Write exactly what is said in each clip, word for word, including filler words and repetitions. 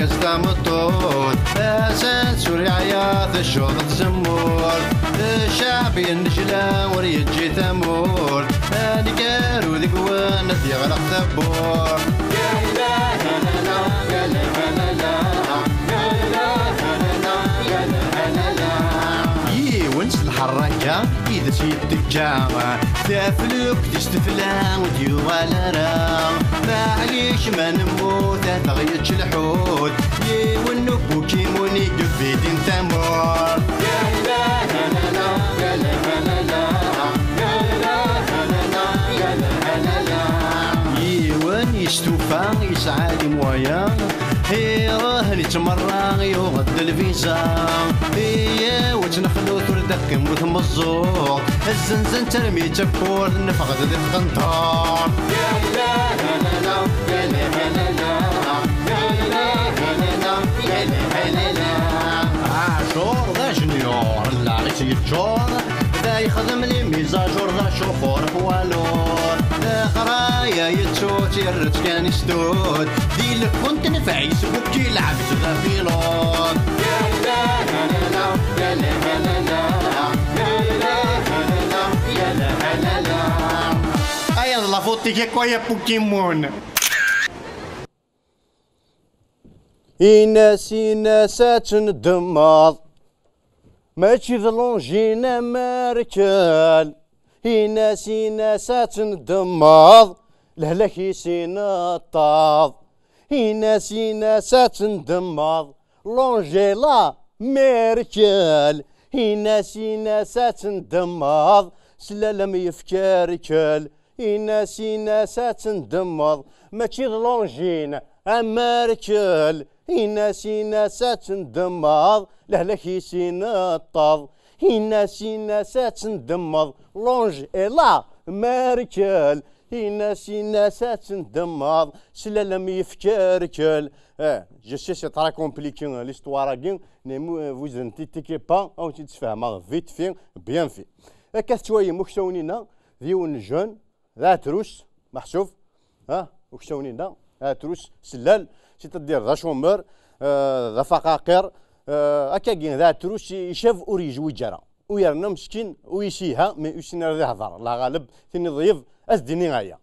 Tameṭṭut, atan suriɛya teccuḍ tzemmurt. Ccɛeb yennejla ur yeǧǧi tamurt. Aneggaru deg-wen ad d-yeɣleq tawwurt. Yiwen s lḥerraka i d as-yettekka. Taflukt-is tefla ur d-yuɣal ara. Maɛlic ma nemmut ad aɣ-yečč lḥut. Yiwen n ubukimun i yebidin tamurt. Yiwen yestufa yesɛa les moyens. Iruḥ yettmerra yuɣ-d lviza. Iyaw ad tt-nexlut ur d-teqqim ur tmeẓẓuɣ. Zzenzen-tt armi d tawwurt neffeɣ-d di tqenṭert. Ɛacur d ajenyur, llaɣ-is yeččur, da yexdem les mises à jour d acuxur poids lourd. Leqraya yettu-tt yerra-tt kan i stud, di lkunt n Facebook yelɛeb-tt d apilud. Aya d la faute-ik akk, ay a Pokémon. Ini-as, ini-as ad tendemmeḍ. Mačči d Longines amerkel. Ini-as, ini-as ad tendemmeḍ. Lehlak-is ineṭṭeḍ. Ini-as, ini-as ad tendemmeḍ. Longines la merkel. Ini-as, ini-as ad tendemmeḍ. S lalam yefka rrkel. Ini-as, ini-as ad tendemmeḍ. Mačči d Longines amerkel. Ini-as, ini-as ad tendemmeḍ. Lehlak-is ineṭṭeḍ. Ini-as, ini-as ad tendemmeḍ. Longines la merkel. Ini-as, ini-as ad tendemmeḍ. S lalam yefka rrkel. Eh, je sais, c'est très compliqué, hein, l'histoire-agi, mais mu-, vous inquiétez pas, ad wen-tt-id-sfehmeɣ vite fait, bien fait. Akka tettwayem uksawen-inna, d yiwen n jeune, d aɛtrus, meḥsub, ha, uksawen-inna, aɛtrus, sellal, c'est-à-dire d acumeur, euh, d afaqaqir, euh, akkagi, d aɛtrus, icab ur yezwiǧ ara. U yerna meskin, u yesyiha, mais ur yessin ara ad ihder. La ɣaleb, tiniḍ yeb, ad d-tini aya.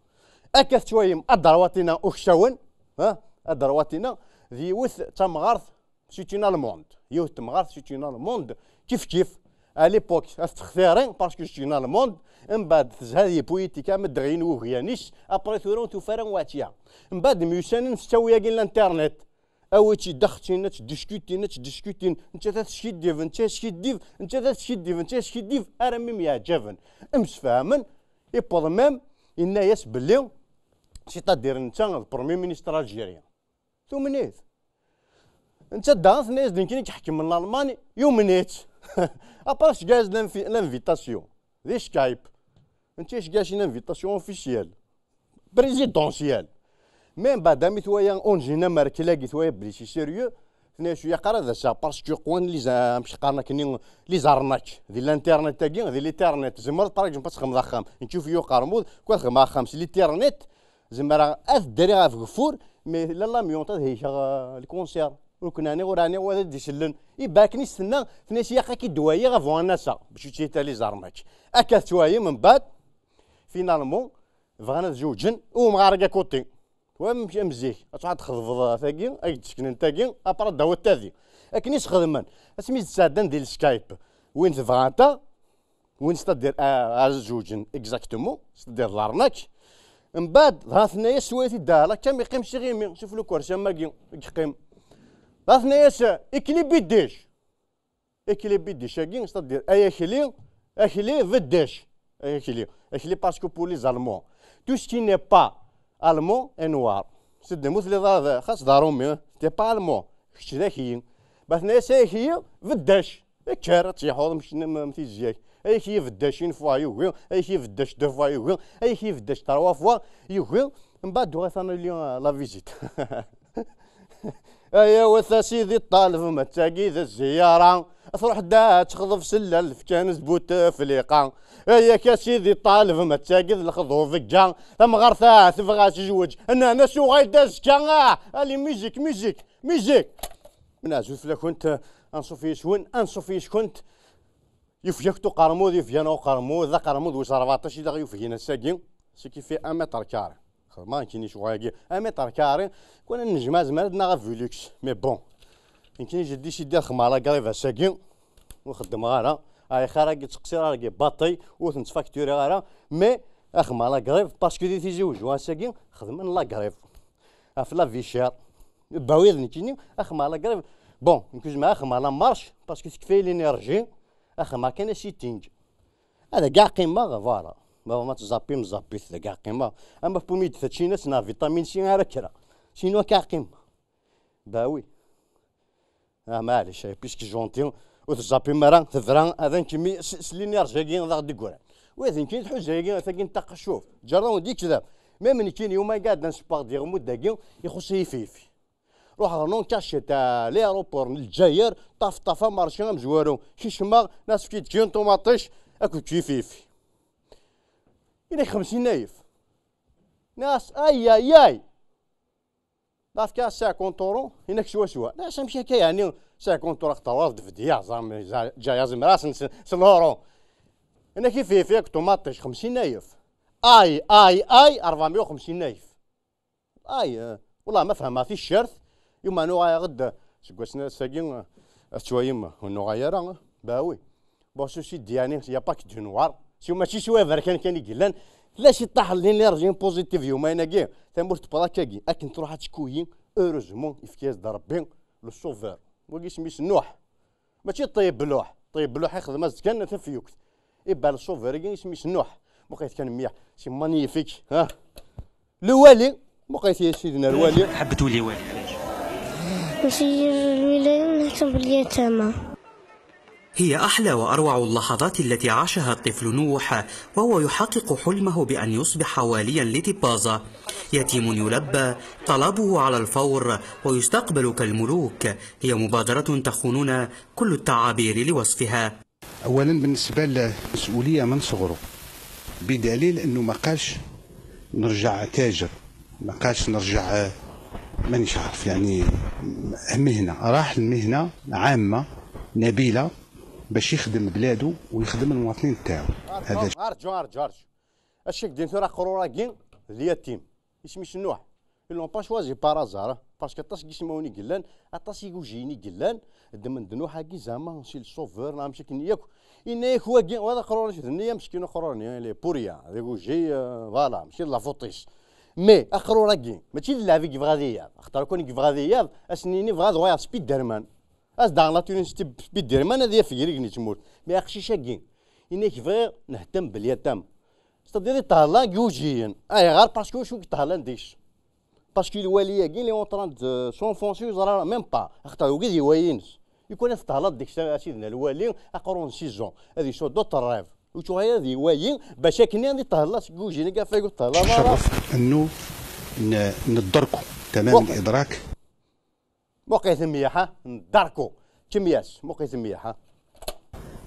Akka tettwayem, adṛwaṭ-inna uksawen, ha, adṛwaṭ-inna, d yiwet d tamɣart, c'est une allemande. Yiwet temɣart, c'est une allemande. Kif kif. À l'époque, ad tettextiri, parce que c'est une allemande. Mbeɛd tezha di politika, ma d-ɣin wugyan-is. Après tura ur tufi ara watiya. Mbeɛd myussanen s ttawi-agi n l'internet. Awi-tt-id, axettin, ad ttdiskutin, ad ttdiskutin. Nettat ad teskiddib, netta yeskiddib, nettat ad teskiddib, netta yeskiddib, armi myeɛǧaben. Msefhamen, iwweḍ même, yenna-yas belli, c'est-à-dire netta d Premier Ministre Algérie. Tumen-it. Netta daɣen tenna-yas d nekkini i iḥekmen Lalman, yumen-itt. Après, tga-as l'invi-, l'invitation. Di Skype. Netta icegga-as une invitation officielle. Présidentielle. Mais mbeɛd ami twaya Longines amerkel-agi, twaya belli c'est sérieux, tenna-yas ur ilaq ara ad aseɣ, parce que qwan les a-, amek qqaren akkenni, les arnaques. Di l'internet-agi, di l'internet, tzemreḍ, par exemple, ad txedmeḍ axxam. Nekk yufi uqermud, kwan xedmeɣ axxam s l'internet, zemreɣ ad ddariɣ ɣef ugeffur, mais la l'amiante ad helkeɣ, euh, le concert. Ur ken-ɛniɣ, ur ɛniɣ wa ad d-isellen. Iba akken i s-tenna, tenna-yas ilaq ad k-id-wayiɣ avant ad aseɣ, bac ur ttili les arnaques. Akka tettwayem, mbeɛd, finalement, bɣan ad zewǧen, u umɣar-agi à côté. Wa amek am zik, ad truḥ ad txeḍbeḍ tagi, ad k-d-seknen tagi, après ad d-tawiḍ tagi. Akken i s-xedmen, asmi d-sɛeddan di Skype, win tebɣa ta, win, c'est-à-dire, a, a zewǧen exactement, c'est-à-dire l'arnaque. Mbeɛd, dɣa tenna-yas, swayet-id, ala, kam iqqim s iɣimi, sufell ukersi am wagi i yeqqim. Dɣa tenna-yas, ikli biddic. Ikli biddic-agi, c'est-à-dire, ay akli, akli, beddic. Ay akli, akli, parce que pour les Allemands, tout ce qui n'est pas allemand est noir. C'est-à-dire, ma telliḍ ara d, xas d aṛumi, t'es pas allemand, kečč d akli. Dɣa tenna-yas, ay akli, beddic. Kker, ad tleḥḥuḍ am, am, am tizya-k. Ay akli beddac une fois yugi, ay akli beddac deux fois yugi, ay akli beddac trois fois yugi. Mbeɛd uɣal ad nili, euh, la visite. Ay awet a sidi ṭṭaleb, ma d tagi d zzyara. Truḥ-d ad texḍeb sellal, fkan-as butefliqa. Ay ak a sidi ṭṭaleb, ma d tagi d lexḍubegga. Tamɣart-a tebɣa ad tezweǧ, nnan-as uɣal-d azekka, ah! Allez, musique, musique. Musique. Azul fell-akent, anṣuf yis-wen, anṣuf yis-kent. Yufeg-ak-d uqermud, yufeg-aneɣ uqermud, d aqermud wis rbeɛṭac i d aɣ-yufgin ass-agi. C'est qui fait un mètre carré. Xedmeɣ nekkini ccɣel-agi un mètre carré. Kwan ad nejmeɛ, zemreɣ ad naɣ Velux, mais bon. Nekkini j'ai décidé ad xedmeɣ la grève ass-agi. Ur xeddmeɣ ara. Ay xir-agi ttqeṣṣireɣ deg baṭi, ur ten-ttfacturiɣ ara. Mais ad xedmeɣ la grève parce que di Tizi Uzzu ass-agi xedmen la grève ɣef la vie chère. Bawi d nekkini ad xedmeɣ la grève. Bon, nekk zemreɣ ad xedmeɣ la marche parce que tekfa-yi l'énergie. Ad xedmeɣ kan asitting. Ad kkaɣ qqimeɣ, voilà. Ma, ma tẓappim, ẓappit, ad kkaɣ qqimeɣ. Ama pomme de terre, ad tečč neɣ vitamine C ara kkreɣ. Sinon, ad kkaɣ qqimeɣ. Bah oui. Ah, maɛlic, ay, puisque gentil, ur tẓappim ara, tebra, ad nkemmi s, s l'énergie-agi d aɣ-d-yeggran. Wa d nekkini tḥuza-agi, tagi n taqacuft. Ǧerrawen d ikdab. Même nekkini, yuma iɛeddan ssewweɣ-d iɣmud-agi, ixuṣ-iyi yififi. Ruḥeɣ ɣer non cachette à l'aéroport n Lezzayer, ṭaf ṭaf amarci amezwaru, kecmeɣ, nas efk-iyi-d kyu n ṭumaṭic akked kyu ififi. Ini-k xemsin ayef. Nas, ay, ay, ay! Naf-k cinquante euros, ini-k swaswa. Nas, amek akka yeɛni cinquante euros, axeṭṭer ur d-bdiya, ẓer, ǧaya zemreɣ s, s, s l'euro. Ini-k ififi akked ṭumaṭic, xemsin ayef. Ay, ay, ay, rebɛemya u xemsin ayef. Ay, eh, wellah ma fehmeɣ ticcert, yuma nuɣ-aɣ-d seg wass-nni ass-agi, eh, ad tettwayem ur nuɣ ara, eh, bah oui. Bon, ceci dit, yani, y a pas que du noir. Si mačči s waberkan kan i yellan, tella si ṭṭaḥ l'énergie positive yuma-agi, tamurt n Prak-agi, akken truḥ ad tkuyi, heureusement, yefka-yas-d Rebbi le sauveur. Wagi isem-is Nuḥ. Mačči Ṭeyyeb Luḥ. Ṭeyyeb Luḥ ixdem-as-d kan tafyukt. Iba le sauveur-agi isem-is Nuḥ. Muqlet kan mliḥ. C'est magnifique, ha? Lwali. Muqlet ya sidna lwali. حبت ولي والي. نسير الولاية ونهتم باليتامى. هي أحلى وأروع اللحظات التي عاشها الطفل نوح، وهو يحقق حلمه بأن يصبح واليا لتبازة. يتيم يلبى، طلبه على الفور، ويستقبل كالملوك. هي مبادرة تخوننا كل التعابير لوصفها. أولا، بالنسبة للمسؤولية من صغره، بدليل أنه ما قالش نرجع تاجر، ما قالش نرجع، آه، مانيش عارف، يعني، مهنة. راح المهنة عامة نبيلة باش يخدم بلادو ويخدم المواطنين تاعو. هذا أرجو، أرجو، أرجو. أشك دين ثورة قرورة جين اليتيم. Isem-is Nuḥ. Ils l'ont pas choisi par hasard, parce que aṭas n yismawen i yellan, aṭas n igujiyen i yellan, ddmen-d Nuḥ-agi zeɛma c'est le sauveur neɣ amek akken yakk. Yenna-yak wagi, wa d aqrur-ik, d nniya meskin uqrur-nni, il est pour rien, d iguji, euh, voilà, mačči d la faute-is. Mais aqrur-agi, mačči d lɛeb i yebɣa ad iyaḍ, axaṭer kwan i yebɣa ad iyaḍ, ad s-nini bɣa ad uɣaleɣ Spiderman. Ad daɣen la Tunisie Spiderman ad yaf grig n tmurt. Mais aqcic-agi, yenna-yak bɣiɣ nehtem belyatam. C'est-à-dire, iṭehla deg igujiyen. Ayɣer? Parce que wacu i yeṭehlan deg-s? Parce que lwali-agi, il est en train de s'enfoncer, ur yeẓri ara même pas. Axaṭer wigi d iwayen-ines. Yukan ad teṭehleḍ deg-s a sidna lwali, aqrur n six ans. Ad yesɛu d'autres rêves. Ur tuɣal ara d iwayen, bac akken ad iṭehla seg igujiyen-agi ɣef wayen ur teṭehla ara. شرف أنه ن-، ندركه تمام الإدراك. Muqlet mliḥ, ha? Ndarku. Kemyas, muqlet mliḥ, ha?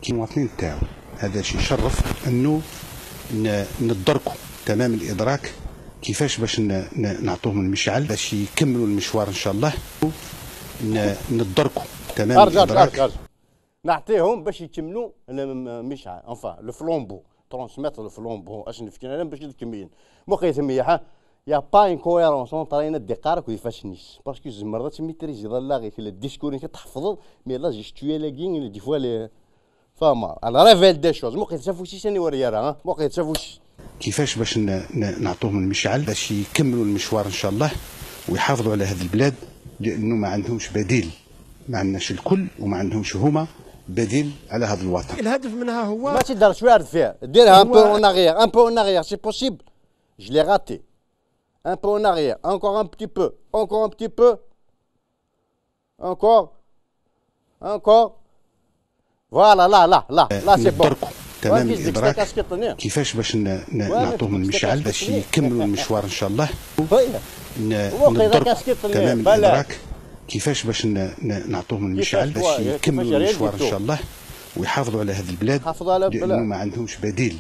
كي المواطنين تاعو. هذا شيء يشرف أنه ن-، ندركه تمام الإدراك، كيفاش باش ن-، ن-، نعطوهم المشعل باش يكملوا المشوار إن شاء الله. ن-، ندركه تمام أرجع، أرجع، الإدراك. أرجع، أرجع. نعطيهم باش يكملوا المشعل، enfin, le flambeau. Transmettre le flambeau, asen-nefken alam bac ad kemmlen. Muqlet mliḥ, ha? Y a pas une cohérence entre ayen ad d-iqqar akked ifassen-is. Parce que tzemreḍ ad tmitriziḍ allaɣ-ik, le discours-ik ad t-tḥefḍeḍ, mais la gestuelle-agi, des fois, les, fahmeḍ. Elle révèle des choses. Muqlet s afus-is, aniwer yara, ha? Muqlet s afus-is. كيفاش باش ن-، ن-، نعطوهم المشعل باش يكملوا المشوار إن شاء الله ويحافظوا على هذه البلاد، لأنه ما عندهمش بديل. ما عندناش الكل وما عندهمش هما بديل على هذا الوطن. الهدف منها هو ما تقدرش واحد فيها. ديرها un peu en arrière, un peu en arrière, c'est possible. Je l'ai raté. Un peu en arrière, encore un petit peu, encore un petit peu. Encore, encore. Voilà, là, là, là, là, c'est bon. ندركوا تمام الإدراك كيفاش باش ن-، ن-، نعطوهم المشعل باش يكملوا المشوار إن شاء الله. ن-، ندركوا تمام الإدراك كيفاش باش ن-، ن-، نعطوهم المشعل باش يكملوا المشوار إن شاء الله ويحافظوا على هذه البلاد، لأنه ما عندهمش بديل.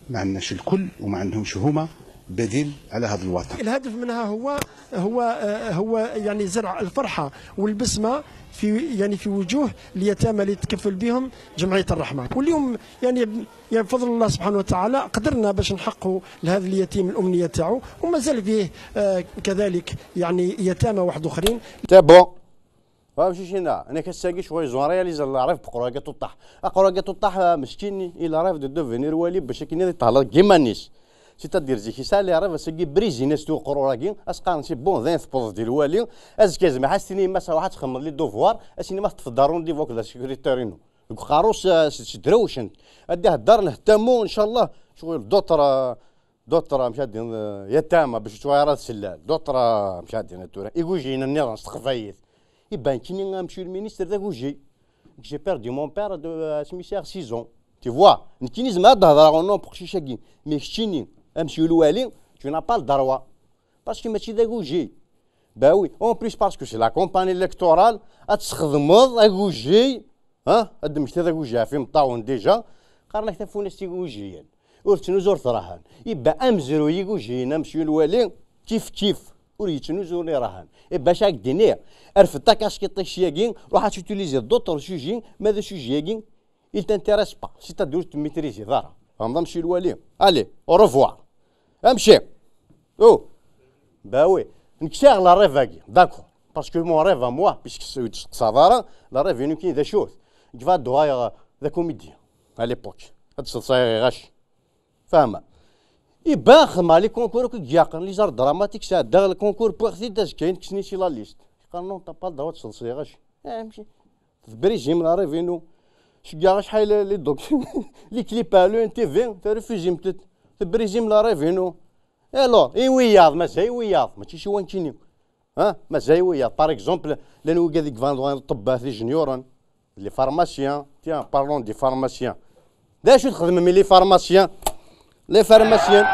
ما عندناش الكل وما عندهمش هما بديل على هذا الوطن. الهدف منها هو هو آه، هو يعني زرع الفرحه والبسمه في يعني في وجوه اليتامى اللي تكفل بهم جمعيه الرحمه. واليوم يعني يعني بفضل الله سبحانه وتعالى قدرنا باش نحققوا لهذا اليتيم الامنيه تاعو، وما زال فيه آه، كذلك يعني يتامى واحد اخرين. C'est bon. Ur mci cina, nekk ass-agi ccɣel yeẓwer yal izal la rêve بقرعة طاح. قرعة طاح مسكين il rêve de devenir والي باش akken ad iṭehleḍ deg iman-is. C'est-à-dire zik yesɛa les rêves ass-agi brizin-as-t uqrur-agi, as-qqaren c'est bon, dayen tewwḍeḍ di lwali, azekka zmaḥ as-tini yemma-s ruḥ ad txedmeḍ les devoirs, as-ini ma teṭṭfeḍ arrondez-vous akked la sécurité-inu. Deg uqerru-s s-, s-, sdrewcent. Ad d-ihedder nehtamu, ncallah, ccɣel d'autres, d'autres, amek ad d-tiniḍ, yatama, bac ur ttwaɣir ad sellal. D'autres, amek ad d-tiniḍ tura, igujiyen nniḍen s teqbaylit. Iban kini, monsieur le ministre, d aguji. J'ai perdu mon père de, euh, asmi sɛiɣ six ans. Tu vois, nekkini zemreɣ ad d-hedreɣ au nom n uqcic-agi. Mais keččini, monsieur le wali, tu n'as pas le droit. Parce que mačči d aguji. Bah oui, en plus parce que c'est la campagne électorale, ad tesxedmeḍ aguji, ha? Ad d-temmektiḍ aguji ɣef imeṭṭawen déjà. Qqaren-ak tafunast igujiyen. Ur ttnuzur trahan. Iba amezruy igujiyen, monsieur le wali, kif kif. Ur yettnuzu ur irahan. Iba acu ak d-iniɣ, rfed takaskiṭ-ik syagi, ruḥ ad tutiliziḍ d'autres sujets, ma d sujet-agi, il t'intéresse pas. C'est-à-dire ur t-maîtriseḍ ara. Tfehmeḍ, monsieur le wali? Allez, au revoir. Amci. Oh. Bah oui. Nekk sɛiɣ la rêve-agi. D'accord. Parce que mon rêve à moi, puisque c'est, ur d-testeqsaḍ ara, la rêve-inu nekkini d acu-t? Nekk bɣiɣ ad uɣaleɣ d akumidyan. À l'époque. Ad d-sseḍsayeɣ iɣac. Fehmeɣ. Iba xedmeɣ les concours akk i ilaqen, les arts dramatiques, sɛeddaɣ le concours, wwiɣ-t-id azekka-yin, kksen-iyi si la liste. Yeqqar non, t'as pas le droit ad tesseḍsiḍ iɣac. Eh, amek? Tebrizim la rêve-inu. Ceggaɣ acḥal les doc-, les clips à l'O N T V, terfizim-t. Tebrizim la rêve-inu. Et alors, i wiyaḍ, mazal i wiyaḍ, mačči si wankini. Ha? Mazal i wiyaḍ. Par exemple, llan wigad i yebɣan ad uɣalen d ṭṭebbat, d ijenyuren, les pharmaciens. Tiens, parlons des pharmaciens. D acu txedmem i les pharmaciens? Les pharmaciens.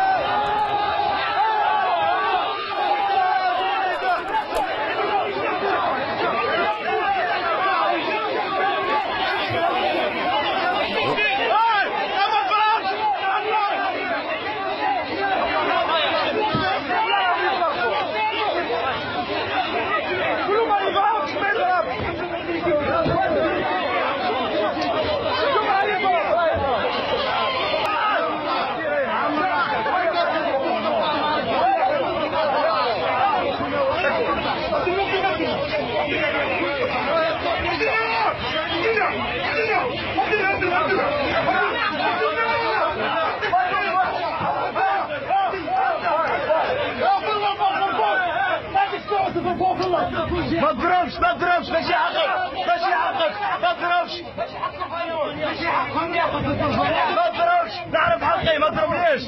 ما تضربش، ما تضربش، ماشي حقك، ماشي حقك، ما تضربش. ما تضربش، نعرف حقي، ما تضربنيش.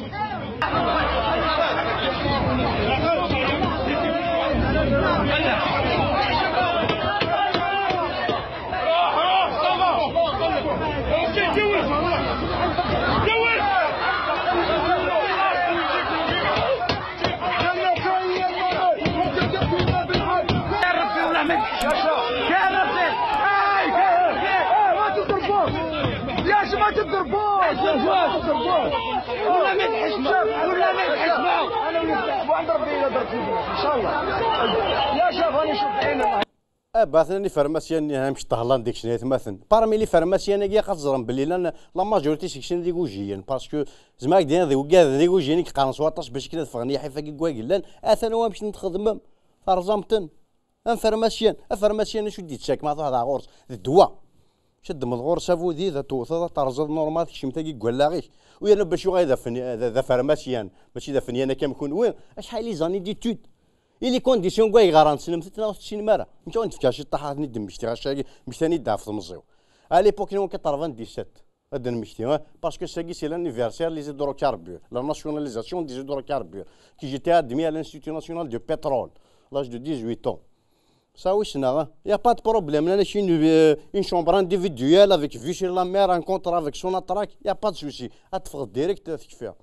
يا ربي والله ما نحشموا. يا ربي. آي، آي، آي، ما تضربوش. يا شباب ما تضربوش. ما تضربوش. والله ما نحشموا. والله ما نحشموا. انا نستحبوا عند ربي الا درت فيكم ان شاء الله. يا شباب راني نشوف بعين الله. Abatnan ifermasyan-nni, amek ṭṭehlan deg-sen aytmaten. Parmi les pharmaciens-agi, ad teẓrem belli llan la majorité seg-sen d igujiyen, parce que zma ak d-iniɣ d wigad d igujiyen i yeqqaren s waṭas bac akken ad ffɣen yiḥif-agi deg wag llan, atan wamek ten-txedmem, terẓam-ten. Am pharmacien, afermasyan acu d-yettak ma truḥeḍ ɣer ɣur-s? D ddwa. Acu ad d-temmleḍ ɣur-s abudid, ad tewteḍ, ad terẓeḍ normal, tekcem tagi deg wallaɣ-ik. U yerna bac yuɣal d afenyan, d, d afermasyan, mačči d afenyan akka am kunwi, acḥal les années d'études. I les conditions n wayɣer ur tessinem-tent neɣ ur tessinem ara? Nekk ad wen-d-fkeɣ ciṭṭaḥ ad ten-id-mmektiɣ, acagi mmektan-id ɣef temẓi-w. À l'époque-nni quatre-vingt-dix-sept, ad d-nemmekti, hein, parce que sagi c'est l'anniversaire les hydrocarbures, la nationalisation des hydrocarbures, que j'étais admis à l'Institut national du pétrole, l'âge de dix-huit ans. Ça, oui, c'est, hein. Il n'y a pas de problème. Là, c'est une, euh, une chambre individuelle avec vue sur la mer, un contrat avec Sonatrach. Il n'y a pas de souci. Ad teffɣeḍ direct, ad tekfiḍ.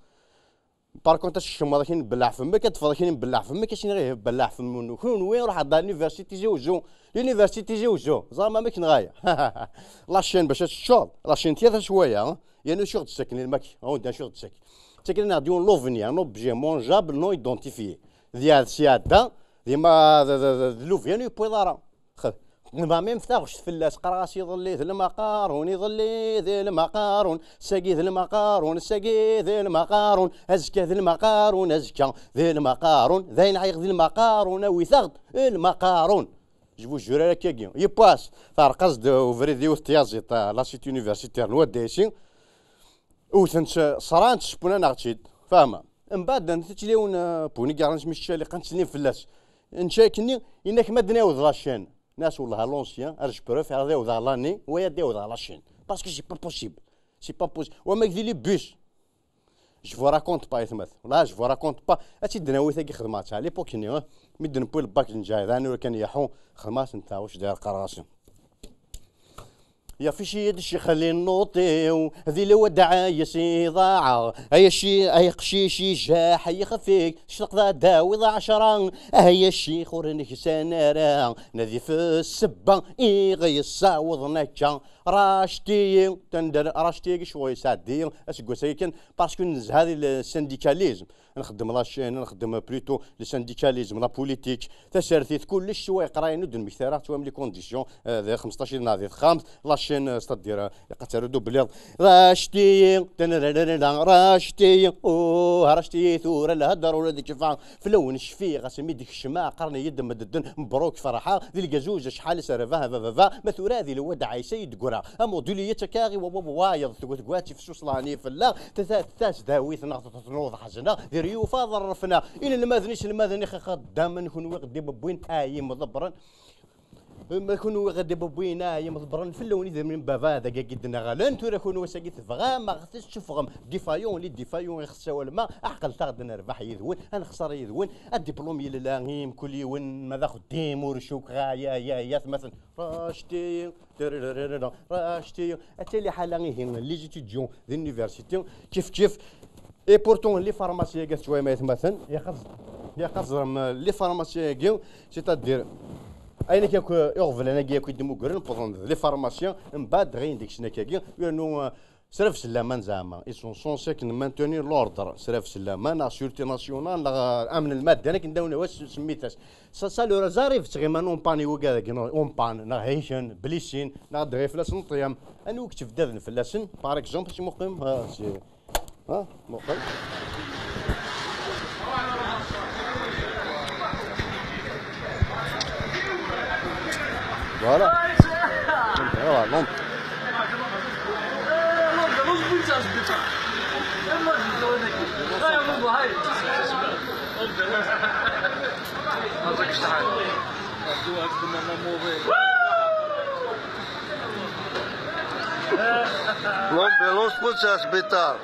Par contre, ad tkecmeḍ akin belleɛ fem-ik, ad teffɣeḍ akin belleɛ fem-ik, ad s-iniɣ ih belleɛ fem-nwen. Kunwi ruḥ ɣer l'université Tizi Uzzu. L'université Tizi Uzzu. Ẓer ma mek neɣ aya. La chaîne bac ad teččeḍ. La chaîne tiyat s waya, hein. Yerna acu ɣ-d-ttaken, lmak, awen-d acu ɣ-d-ttaken. Ttaken-aneɣ-d yiwen l'ovni, un objet mangeable non identifié. D yaɛd syiɛedda, d ma d, d, d, d l'ovni ur yewwiḍ ara. Xedmeɣ même taɣect fell-as, qqareɣ-as iḍelli d lmaqarun, iḍelli d lmaqarun, sagi d lmaqarun, sagi d lmaqarun, azekka d lmaqarun, azekka d lmaqarun, d ayen ɛyiɣ d lmaqarun, awit-aɣ-d lmaqarun. Je vous jure, ara akkagi. Yiwwas, terreq-as-d ubrid i yiwet tyaziḍt, ah, la cité universitaire n Wadda Yasi. Wten-tt, ṣran-tt, cewwen-aneɣ-tt-id. Fehmeɣ. Mbeɛd, netta ttiliwen, ah, puni garant mi caliqan ttselin fell-as. Netta akkenni, inak ma d-naweḍ la chaîne. Nas wellah à l'ancien, ar je préfère ad awdeɣ l'année, wa ad awdeɣ la chaîne. Parce que c'est pas possible. C'est pas possible. Wa ma gdi les bus. Je vous raconte pas, aytmat. Là, je vous raconte pas. Ad tt-id-nawi tagi xedmeɣ-tt à l'époque-nni, hein. Mi d-newwi le bac n Ǧaɛid, ɛni ur kan yaḥu, xedmeɣ-tent taɣect d ar qqareɣ-asen. Yaf ici-yi-d ccix li nnuṭ-iw, di lwedaɛ yes iḍaɛeɣ. Ay acci-, ay aqcic ijaḥ, ay ixef-ik, tectaqeḍ ad d-tawiḍ ɛecra. Ay accix ur neksan ara, nadi f ssebba i ɣ-yessawḍen akka. Racti, tender, Racti-agi ccɣel yesɛeddi aseggas-agi kan, parce que nezha di le syndicalisme. Nxeddem la chaîne, nxeddem plutôt le syndicalisme, la politique, tasertit, kullec s wa yeqra, inu d-nmekti ara, ttwam les conditions, euh, di xmesṭac yid-neɣ di texxamt, la chaîne, euh, c'est-à-dire, euh, iqatar-d ubliḍ. Racti, tanararara, Racti, oh, Racti, tura lhedder ula d kfa, fell-awen cfiɣ, asmi d-kecmeɣ, qqaren-iyi-d medden, mebruk, ferḥeɣ, di lgazuz, acḥal s rrbeḥ, va, va, va, ma tura di lwadaɛ, yessa-yi-d ggreɣ, amudul-iyi ttakkaɣ i wa, wa, wa, wayeḍ, tgutgwa, tifsus, lani, fell-aɣ, ta-, ta-, tasdawit, neɣ tnuḍ ḥezneɣ, di ryufa ḍerrfneɣ, inelmaden, iselmaden, ixxaxaddamen, kunwi ɣ-d-ibewwin, ay imḍebbren, ma kunwi ɣ-d-ibewwin, ay imḍebbren, fell-awen idrimen n baba, d agagi d-nɣalen, tura kunwi ass-agi tebɣam, aɣ-tessufɣem, défaillant, les défaillants, i ɣ-tessawalem, aɛqlet-aɣ-d, ad nerbeḥ yid-wen, ad nexṣer yid-wen, adiplum yella i mkul yiwen, ma d axeddim, ur cukkeɣ, ay, ay, ay, atmaten, Racti, tarararara, Racti, atta liḥala ihi, les étudiants d'université, kif kif, et pourtant, les pharmaciens-agi tettwayem aytmaten, yaqaz, yaqazrem, les pharmaciens-agi, c'est-à-dire, ayen akka akk, iɣeblan-agi akk i d-mmugren, wwḍen d les pharmaciens, mbeɛd dɣa deg-sen akkagi, yernu, euh, s rrefs n laman zeɛma, ils sont censés akken maintenir l'ordre, s rrefs n laman, neɣ sûreté nationale, neɣ, euh, amn lmaddan, akken d-awen-, wa s-, semmit-as. Ça, ça leur arrive, ttɣiman umpan i wigad-agi, neɣ umpan, neɣ hiken, blisin, neɣ dɣi fell-asen ṭṭyam. Anwa i yettebdaden fell-asen, par exemple, si muqim, ah, si, ah, muqim. Voilà. Voilà, donc. L'ambulance pour ce sbiṭar.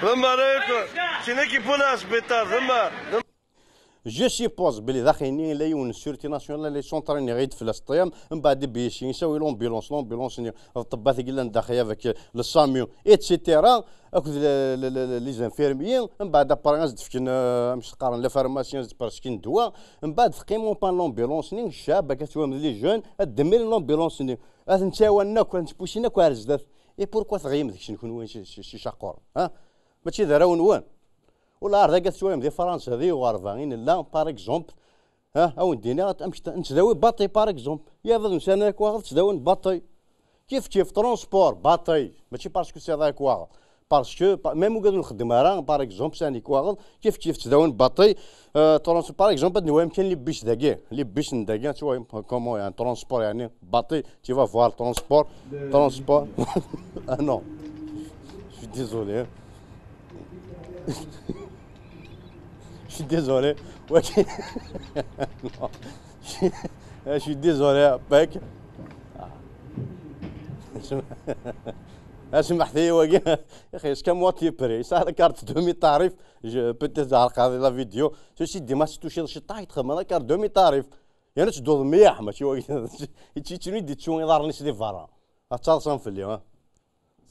Lemmer ay k-, tin i k-yewwin ar sbiṭar, lemmer. Je suppose belli daxel-nni yella yiwen n sûreté nationale, les centres-nni ɣid fell-as ṭṭyam, mbeɛd B S C, yessawi l'ambulance, l'ambulance-nni, d ṭṭebbat i yellan daxel avec le SAMU, et cetera, akked le, le, le, les infirmiers, mbeɛd après ad s-d-fken, euh, amek s-qqaren, les pharmaciens, ad s-d-presken ddwa, mbeɛd teqqim en panne l'ambulance-nni, ccab, akka tettwam d les jeunes, ad d-mmilen l'ambulance-nni, ad ten-ttawanen akk, ad ten-ttpusin akk ar zdat. Et pourquoi tɣim deg-sen kunwi si, si, si Caqur, ha? Mačči d arraw-nwen? Ula ar dagi tettwalim di Fransa, di Ɣerba, i nella, par exemple, ha, a wen-d-iniɣ, amek t-, nettdawi baṭi, par exemple. Yabad n sana akk waɣed ttdawin baṭi. Kif kif, transport, baṭi. Mačči parce que c'est vrai akk waɣed. Parce que, pa-, même ugad ur nxeddem ara, par exemple, sani akk waɣed, kif kif ttdawin baṭi. Euh, trans-, par exemple, ad nwali kan les bus dagi. Les bus n dagi, tu vois, comment, yani, transport, yani, baṭi, tu vas voir, transport, transport. Ah non. Je suis désolé, hein. Je suis désolé. Ouais. Non. Je suis désolé, mec. Ah. اسمح لي, wagi. يا أخي, est-ce que moi tu es prêt? Ça, la carte demi-tarif, je, peut-être, la vidéo. Ceci dit, ma si touché le chat, il la carte demi-tarif. Yerna tedduḍ mliḥ, mačči wagi. Yettinu i d-ittu iḍarren-is di berra. Ad taḍsam fell-i, ha?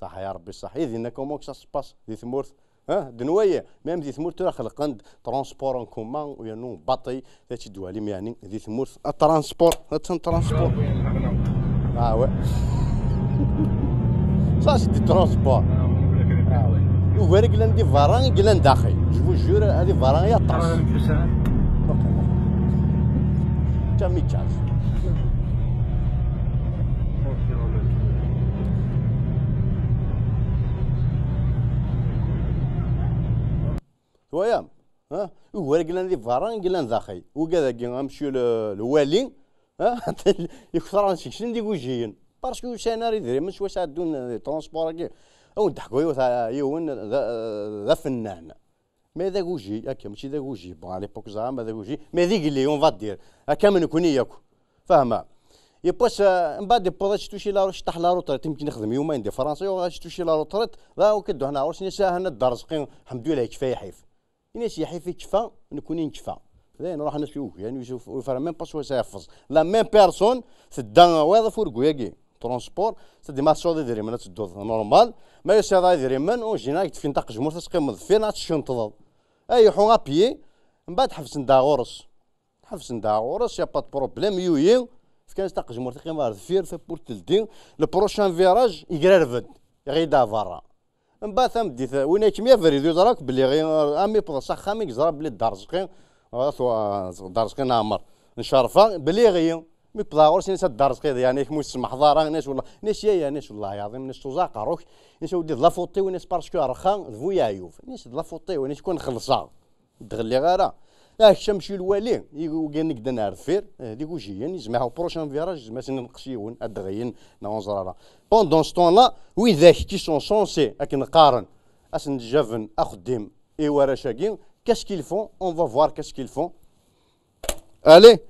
Ṣaḥ ya Rebbi, ṣaḥ. I dinna comment que ça se passe di tmurt? Ha? D nwaye, même di tmurt tura xelqen-d transport en commun, yernu baṭi, la tt-id-twalim, yani, di tmurt. A transport, attan transport. Ah ouais. Ça, c'est du transport. Ugar i yellan di berra i yellan daxel. Je vous jure, di berra i aṭas. Kamikaze. Twayam? Ha? Ugar i yellan di berra i yellan daxel. Wigad-agi, amcum le, lwali, ha? Ikter seg-sen d igujiyen. Parce que ur sɛin ara idrimen s wass ɛeddun di transport-agi. Ad wen-d-ḥku yiwet, yiwen d, d afennan. Mais d aguji, akka, mačči d aguji. Bon, à l'époque, ẓriɣ ma d aguji, mais d igli, on va dire. Akka am nekni yakk. Fahma. Yiwwas, euh, mbaɛd yewweḍ ad tuci la, cṭaḥ la retraite, yemkin ixdem yumayen di Fransa, yuɣ ad tuci la retraite, la, ok, dduḥ ɣur-s, ini-as, ah, Nna Dda Rezqi, ḥemdullah, yekfa yiḥif. Ini-as, yiḥif yekfa, nekni nekfa. Dayen, ruḥen-as yugi, yani, ur yefra même pas s wass yeḥfeẓ. La même personne, tedda, wayeḍ afurgu-agi. Transport, c'est-à-dire ma tesɛuḍ idrimen ad tedduḍ normal, ma ur tesɛiḍ ara idrimen, en général, ad k-d-fken taqejmurt ad teqqimeḍ deffir neɣ ad teckenṭḍeḍ. Ay iḥu à pied, mbaɛd ḥebsen-d ɣur-s. Ḥebsen-d ɣur-s, y a pas de problème, yuyi, fkan-as taqejmurt iqqim ɣer deffir, tawwurt teldi, le prochain virage, yegrareb-d, iɣli-d ɣer berra. Mbaɛd tameddit, win ay kem-, abrid, yeẓra akk belli ɣi-, armi yewweḍ s axxam i yeẓra belli Dda Rezqi, ah, tu-, ah, Dda Rezqi n Ɛmer, n Cerfa, belli ɣi-, mi yewweḍ ɣur-s, ini-as a Dda Rezqi, yeɛni, kem ur tsemḥeḍ ara, ini-as, wellah, ini-as, ya, ya, ini-as, wellah ɛaḍim, ini-as, tuẓa aqerru-k, ini-as, a wdi, d la faute-iw, ini-as, parce que rxa d bu yeɛyub, ini-as, d la faute-iw, ini-as, kwan xellṣeɣ. Ur d-ɣelliɣ ara. Ah, kečč amcum lwali, i-, ugin i yeddan ar deffir, eh, d igujiyen, yezmer au prochain virage, yezmer ad sen-nenqes yiwen, ad d-ɣiyen, neɣ ur neẓri ara. Pendant ce temps-là, widak qui sont censés, akken qqaren, ad sen-d-jaben axeddim i warrac-agi, qu'est-ce qu'ils font? On va voir qu'est-ce qu'ils font. Allez!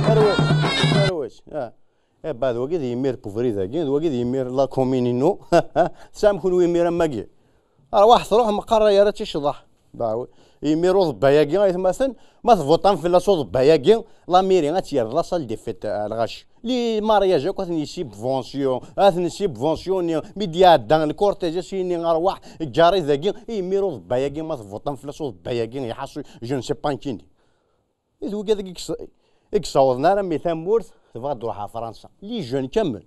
Arwet, arwet. Ah. Eh, bah, d wagi d yimir n ubrid-agi, d wagi d yimir n la commune-inu. Tesɛam kunwi imir am wagi? Arwaḥ truḥ, meqqar ara ticḍaḥ. Bah, wi. Imir uḍebba-agi, aytmaten, ma tvuṭam fell-as uḍebba-agi, la mairie ad tt-yerr d la salle des fêtes, eh, lɣaci. Les mariages akk ad ten-yessubvention, ad ten-yessubventionner, mi d-iɛedda le cortège, ad s-yini arwaḥ, ǧǧar-it dagi, imir uḍebba-agi, ma tvuṭam fell-as uḍebba-agi, iḥaṣu, je ne sais pas nekkini. I d wigad i yess-, i yessawḍen armi tamurt tebɣa ad d-truḥ ɣer Fransa. Les jeunes kamel.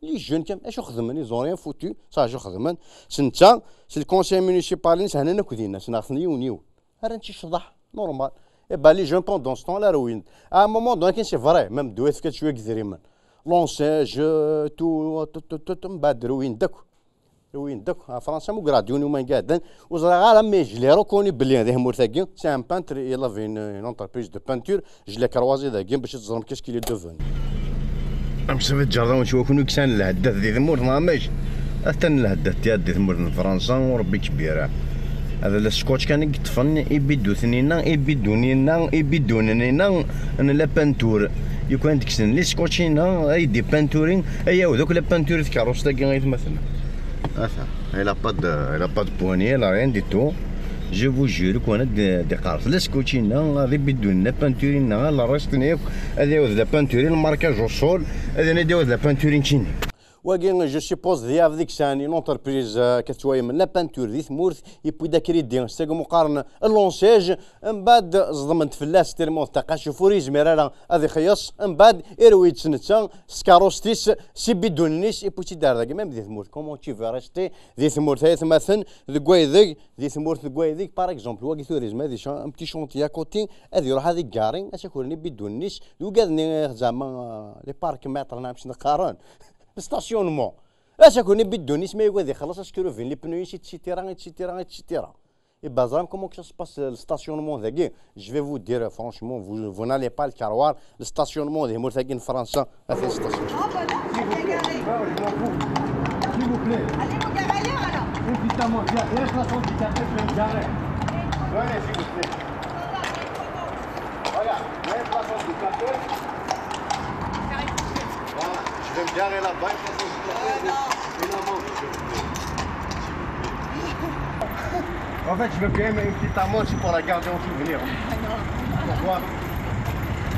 Les jeunes kamel. Acu xedmen? Ils ont rien foutu. Ça, acu xedmen? S netta, s le conseil municipal-nnes, hnan akk dinna, sneɣ-ten yiwen yiwen. Rran-tt i ccḍeḥ, normal. Et ben, les jeunes, pendant ce temps-là, rewin-d. À un moment donné, c'est vrai, même ddwa tefka-d cwiya n yedrimen. L'enseigne, tout, tout, tout, tout, mbaɛd rewin-d akk. Win d akk, ɣer Fransa, mugreɣ-d yiwen uman iɛeddan, ur ẓriɣ ara, mais je l'ai reconnu belli di tmurt-agi, c'est un peintre, il avait une, une entreprise de peinture, je l'ai croisé dagi, bac ad teẓrem qu'est-ce qu'il est devenu. Amek ça fait ǧerda wen cwa kunwi ksan lheddat di tmurt, neɣ amek? Atan lheddat tiad di tmurt n Fransa, u Rebbi kbir. Ad la scotch kan i yeṭṭfen, ibiduten-inna, ibidun-inna, ibidun-inna, n la peinture. Lukan kksen les scotch-inna, ay d-ipanturi, ay awd akk la peinture tkeṛṛust-agi, ay atmaten. Ata, elle a pas de, elle a pas de poignée, elle a rien du tout. Je vous jure, lukan ad d-, d-iqerres les scotch-inna, ad ibidunen la peinture-inna, la reste-nni akk, ad iɛawed la peinture, le marquage au sol, ad d-iɛawed la peinture n ččini. Wagi, je suppose, d yav deg-sen une entreprise, euh, akka tettwayem la peinture di tmurt, yewwi-d akridi s tagmuqar n l'Ansège, mbeɛd ẓedmen-t fell-as tellement d taqacuf, ur yezmir ara ad ixeyyeṣ, mbeɛd irwi-tt netta s tkeṛṛust-is, s ibidunen-is, yewwi-tt-id ar dagi, même di tmurt, comment tu veux rester di tmurt, ay atmaten, deg waydeg, di tmurt, deg waydeg, par exemple, wagi tura yezmer ad yesɛu un petit chantier à côté, ad iruḥ ad igarri, ad s-akren ibidunen-is, d wigad-nni, zeɛma, euh, les parcs-mètres, neɣ amek i sen-qqaren, le stationnement. Ass-a, kuni bidun-is ma yugad ixelleṣ, askruvin les pneus-is, et cetera, et cetera, et cetera. Et ben, ẓram comment que ça se passe, le stationnement dagi. Je vais vous dire, franchement, vous, vous n'allez pas le croire. Le stationnement des Mourtagin France, ça fait station. Ah, bah non, c'est bien garé. S'il vous plaît. Allez, vous garez ailleurs, alors. Évidemment, il y a rien de façon de garder, je vais me garer. Venez, s'il vous plaît. Regarde, il y a rien de façon de garder. Voilà, je vais me garer là-bas. En fait, je veux bien une petite amende, c'est pour la garder en souvenir. Ah non. Pourquoi ?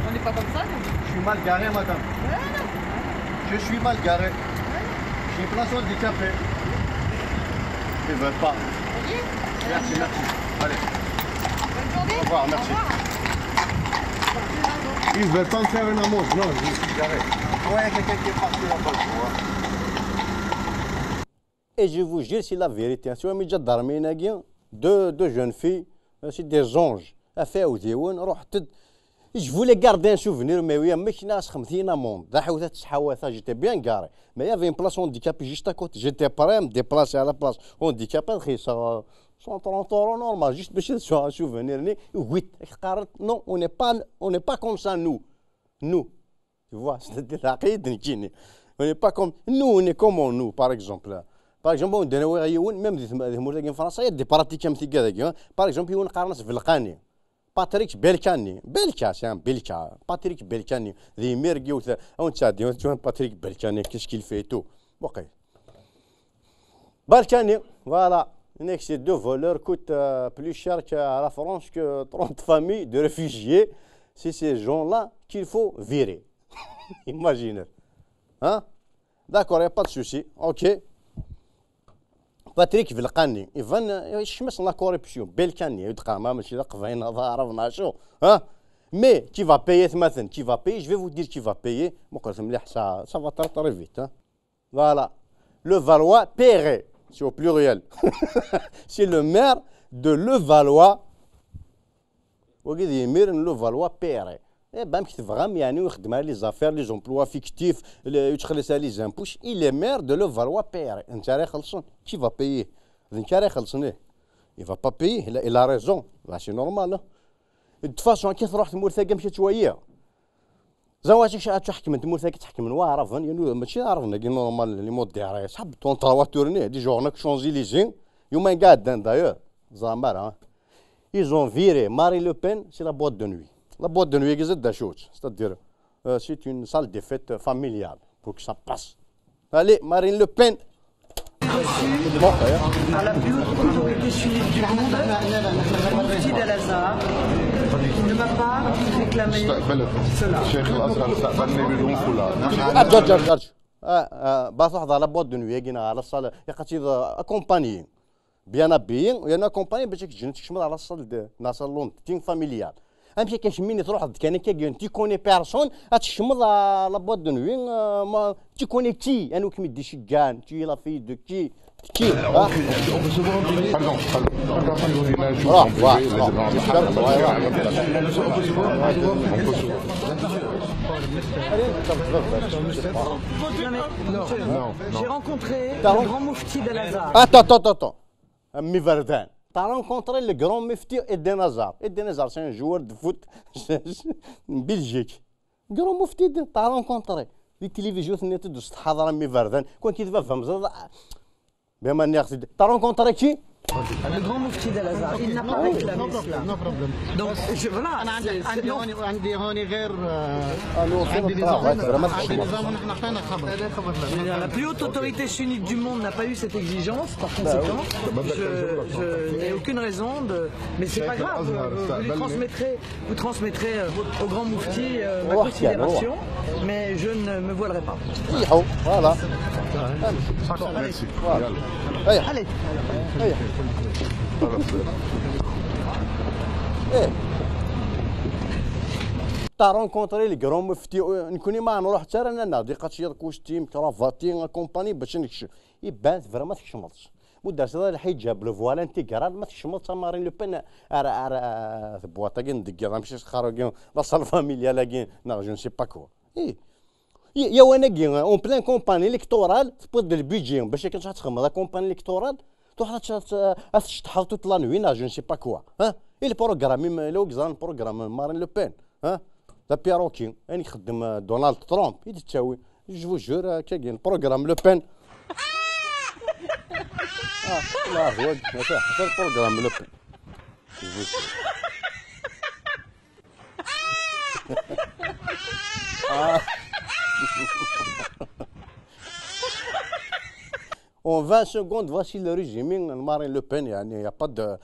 On n'est pas comme ça, nous. Je suis mal garé, madame. Ouais, non. Je suis mal garé. Ouais. J'ai place handicapée. Ils veulent pas. Oui. Merci, merci. Allez. Bonne journée. Au revoir, merci. Au revoir. Ils veulent pas me faire une amende. Non, je suis garé. Ouais, quelqu'un qui est parti là-bas, tu vois. Et je vous jure, c'est la vérité. Hein. Tu vois, mes gendarmes, deux, deux jeunes filles, euh, c'est des anges. Affaire au déwin, je voulais garder un souvenir, mais oui, mais qui n'a pas une amende. J'étais bien garé. Mais il y avait une place handicapée juste à côté. J'étais prêt à me déplacer à la place handicapée. J'ai ça, cent trente euros normal, juste parce que c'est un souvenir. Oui, non, on n'est pas, on n'est pas comme ça, nous. Nous. Tu vois, c'est-à-dire, la réalité, on n'est pas comme, nous, on est comme nous, par exemple. Par exemple, on dirait, ouais, même des, des mots en français, il y a des pratiques un petit peu, hein. Par exemple, on a Carlos Velkani. Patrick Belkani. Belka, c'est un Belka. Patrick Belkani. Des mergues, on t'a dit, on t'a dit, Patrick Belkani, qu'est-ce qu'il fait et tout. Ok. Balkany, voilà. Next, ces deux voleurs coûtent, euh, plus cher qu'à la France que trente familles de réfugiés. C'est ces gens-là qu'il faut virer. Imagine. Hein ? D'accord, il n'y a pas de souci. Ok. Patrick Velkani, Ivan, euh, je me sens la corruption. Belkani, il y a eu de Kama, mais c'est la Kvaïna, Arab, Nacho. Hein ? Mais qui va payer ce matin ? Qui va payer ? Je vais vous dire qui va payer. Bon, quand ça, ça va très, très vite. Hein ? Voilà. Levallois-Perret, c'est au pluriel. C'est le maire de Levallois. Wagi d yimir n Levallois-Perret. Eh ben, amek tebɣam, yeɛni, ur ixeddem ara les affaires, les emplois fictifs, les, ur yettxelliṣ ara les impôts. Il est maire de Levallois-Perret. Netta ara ixellṣen. Qui va payer ? D nekk ara ixellṣen, eh. Il va pas payer. Il a, il a raison. Bah, c'est normal, hein. De toute façon, akka truḥ tmurt-agi, amek ad tt-waliɣ ? Ẓer wacu ad tt-ḥekmen tmurt-agi, ttḥekmen Waɛraben, yernu mačči d Iɛraben-agi normal, les mots d'arrêt, ṣḥab ton trois tournées, di journée Champs-Élysées, yuma iɛeddan d'ailleurs, ẓer mara. Ils ont viré Marine Le Pen, c'est la boîte de nuit. La boîte de nuit, c'est-à-dire, euh, c'est une salle de fête familiale, pour que ça passe. Allez, Marine Le Pen. Reçu par la plus haute autorité chiite du monde, le Mufti d'Al-Azhar, qui ne m'a pas réclamé cela. Cheikh Al-Azhar استقبلني بدون فلان. Ah, ah, bah, ça, la boîte de nuit, il y a la salle, il y a accompagné. Bien habillé, il y a accompagné, mais c'est que je ne suis pas dans la salle de, dans la salle longue, c'est une familiale. Amek akka kemmini truḥeḍ kan akka, tu connais personne, ad tkecmeḍ à la boîte de nuit, euh, ma, tu connais qui, anwa kem-id-iceggan, tu es la fille de qui, de qui, hein ? Pardon, pardon. Ruḥ, ruḥ, ruḥ. J'ai rencontré le grand mufti d'Al-Azhar. Attends, attends, attends, attends. Mmi Iberdan. T'as rencontré le grand mufti Eden Hazard. Eden Hazard, c'est un joueur de foot en Belgique. Grand mufti Eden, t'as rencontré. Di télévision, tenniḍ-d s tḥadra Mmi Iberdan. Kwan ki d baba Mezrad. Bien, ma nniɣ-t-id. T'as rencontré qui ? Le grand mufti d'Al-Azhar, il n'a pas réclamé cela. Donc, je, voilà, انا عندي c'est- c'est- عندي non. هوني عندي هوني غير انا وصلت عندي راه ديزوردر. زعما ما تخشمش. نحن عطينا خبر. La plus haute autorité sunnite du monde n'a pas eu cette exigence. Par conséquent, je, je n'ai aucune raison de. Mais c'est pas grave. Vous, vous lui transmettrez, vous transmettrez euh, au grand mufti euh, ma روح يا considération, mais je ne me voilerai pas. يحو فوالا. Merci. ايوه. Allez. ايه. تا رونكونتري لي كرون مفتي، نكوني ما نروح حتى انا ناضي قاتشي كوستيم كرافاتي كومباني باش نكشف. يبان فريمون ما تكشمضش. مدرسة الحجاب لو فوالا انتيغرال ما تكشمضش مارين لو بين. ارا ارا تبواطا كي ندقي راه ماشي سخارو كي لا سال فاميليا لا كي نا جو نسي با كوا. ايه. يا وانا كي اون بلان كومباني الكتورال تبوض البيدجي باش كنت تخمم لا كومباني الكتورال تروح تشطح توت لا نوي نا جو نسي با كوا. ها اي البروغرام لو اكزان بروغرام مارين لو بين. ها لا بيروكي يعني يخدم دونالد ترامب يتساوي. جو فو جور كاين بروغرام لو بين. اه لا هو حتى البروغرام لو بين. En vingt secondes, voici le résumé de Marine Le Pen. يعني, il n'y a pas de.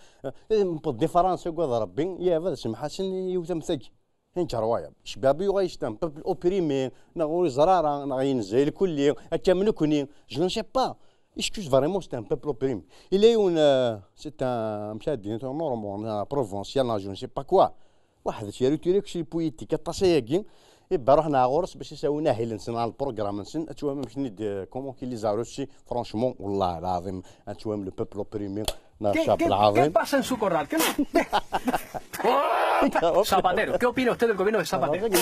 Pour différence, quoi, de Rabbi, il y avait ce Hassan, il y a eu. Incroyable. شباب يغيش تم بابل اوبريمي نغوري زرارة نغين زي الكلي. اكا منكني. Je ne sais pas. Excuse vraiment, c'est un peuple opprimé. Il est une, c'est un مشاهدين نورمال بروفونسيال, je ne sais pas quoi. واحد شي ريتوريك شي بويتيك الطاسياكي. يبقى رحنا غورس باش يساوي ناهي لنسن على البروغرام نسن اتوام مشني دي كومون كي لي زاروسي. فرانشمون والله العظيم اتوام لو بوبل اوبريمي. ¿Qué, الشعب qué, ¿Qué العظيم. Pasa en su corral? ¿Qué, Zapatero, ¿qué opina usted del gobierno de Zapatero? لا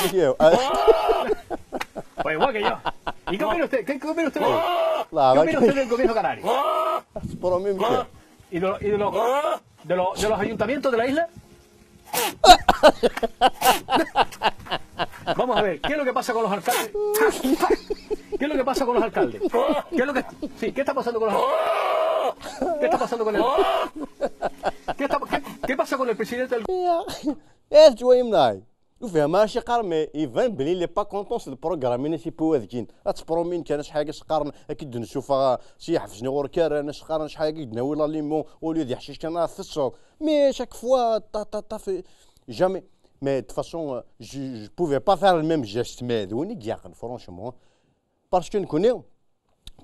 Pues igual que yo. ¿Y qué opina usted? ¿Qué, qué opina usted? ¿Qué opina usted del gobierno canario? برومي مكان. ¿Y de, los- y de, los, de, los, de los ayuntamientos de la isla? Vamos a ver, ¿qué es lo que pasa con los alcaldes? ¿Qué es lo que pasa con los alcaldes? ¿Qué es lo que, sí, ¿qué está pasando con los alcaldes? ¿Qué está pasando con el... ¿Qué, está- qué, ¿Qué pasa con el presidente del... ايه جوي مناي. وفيها ماشي قرمي يبان بلي لي با كونطون سي البروغرام يناسي بو هذكين. اتبرومين كان شحال قرن اكيد نشوفها شي يحفزني غور كارن شقرن شحال قد ناوي لا ليمون. اوليو دي حشيش كان ثصور. مي شاك فوا طا طا طا في جامي. مي دو فاسون جو بوفي با فير لو ميم جيست مي دوني كياقن فرونشمون. باسكو نكوني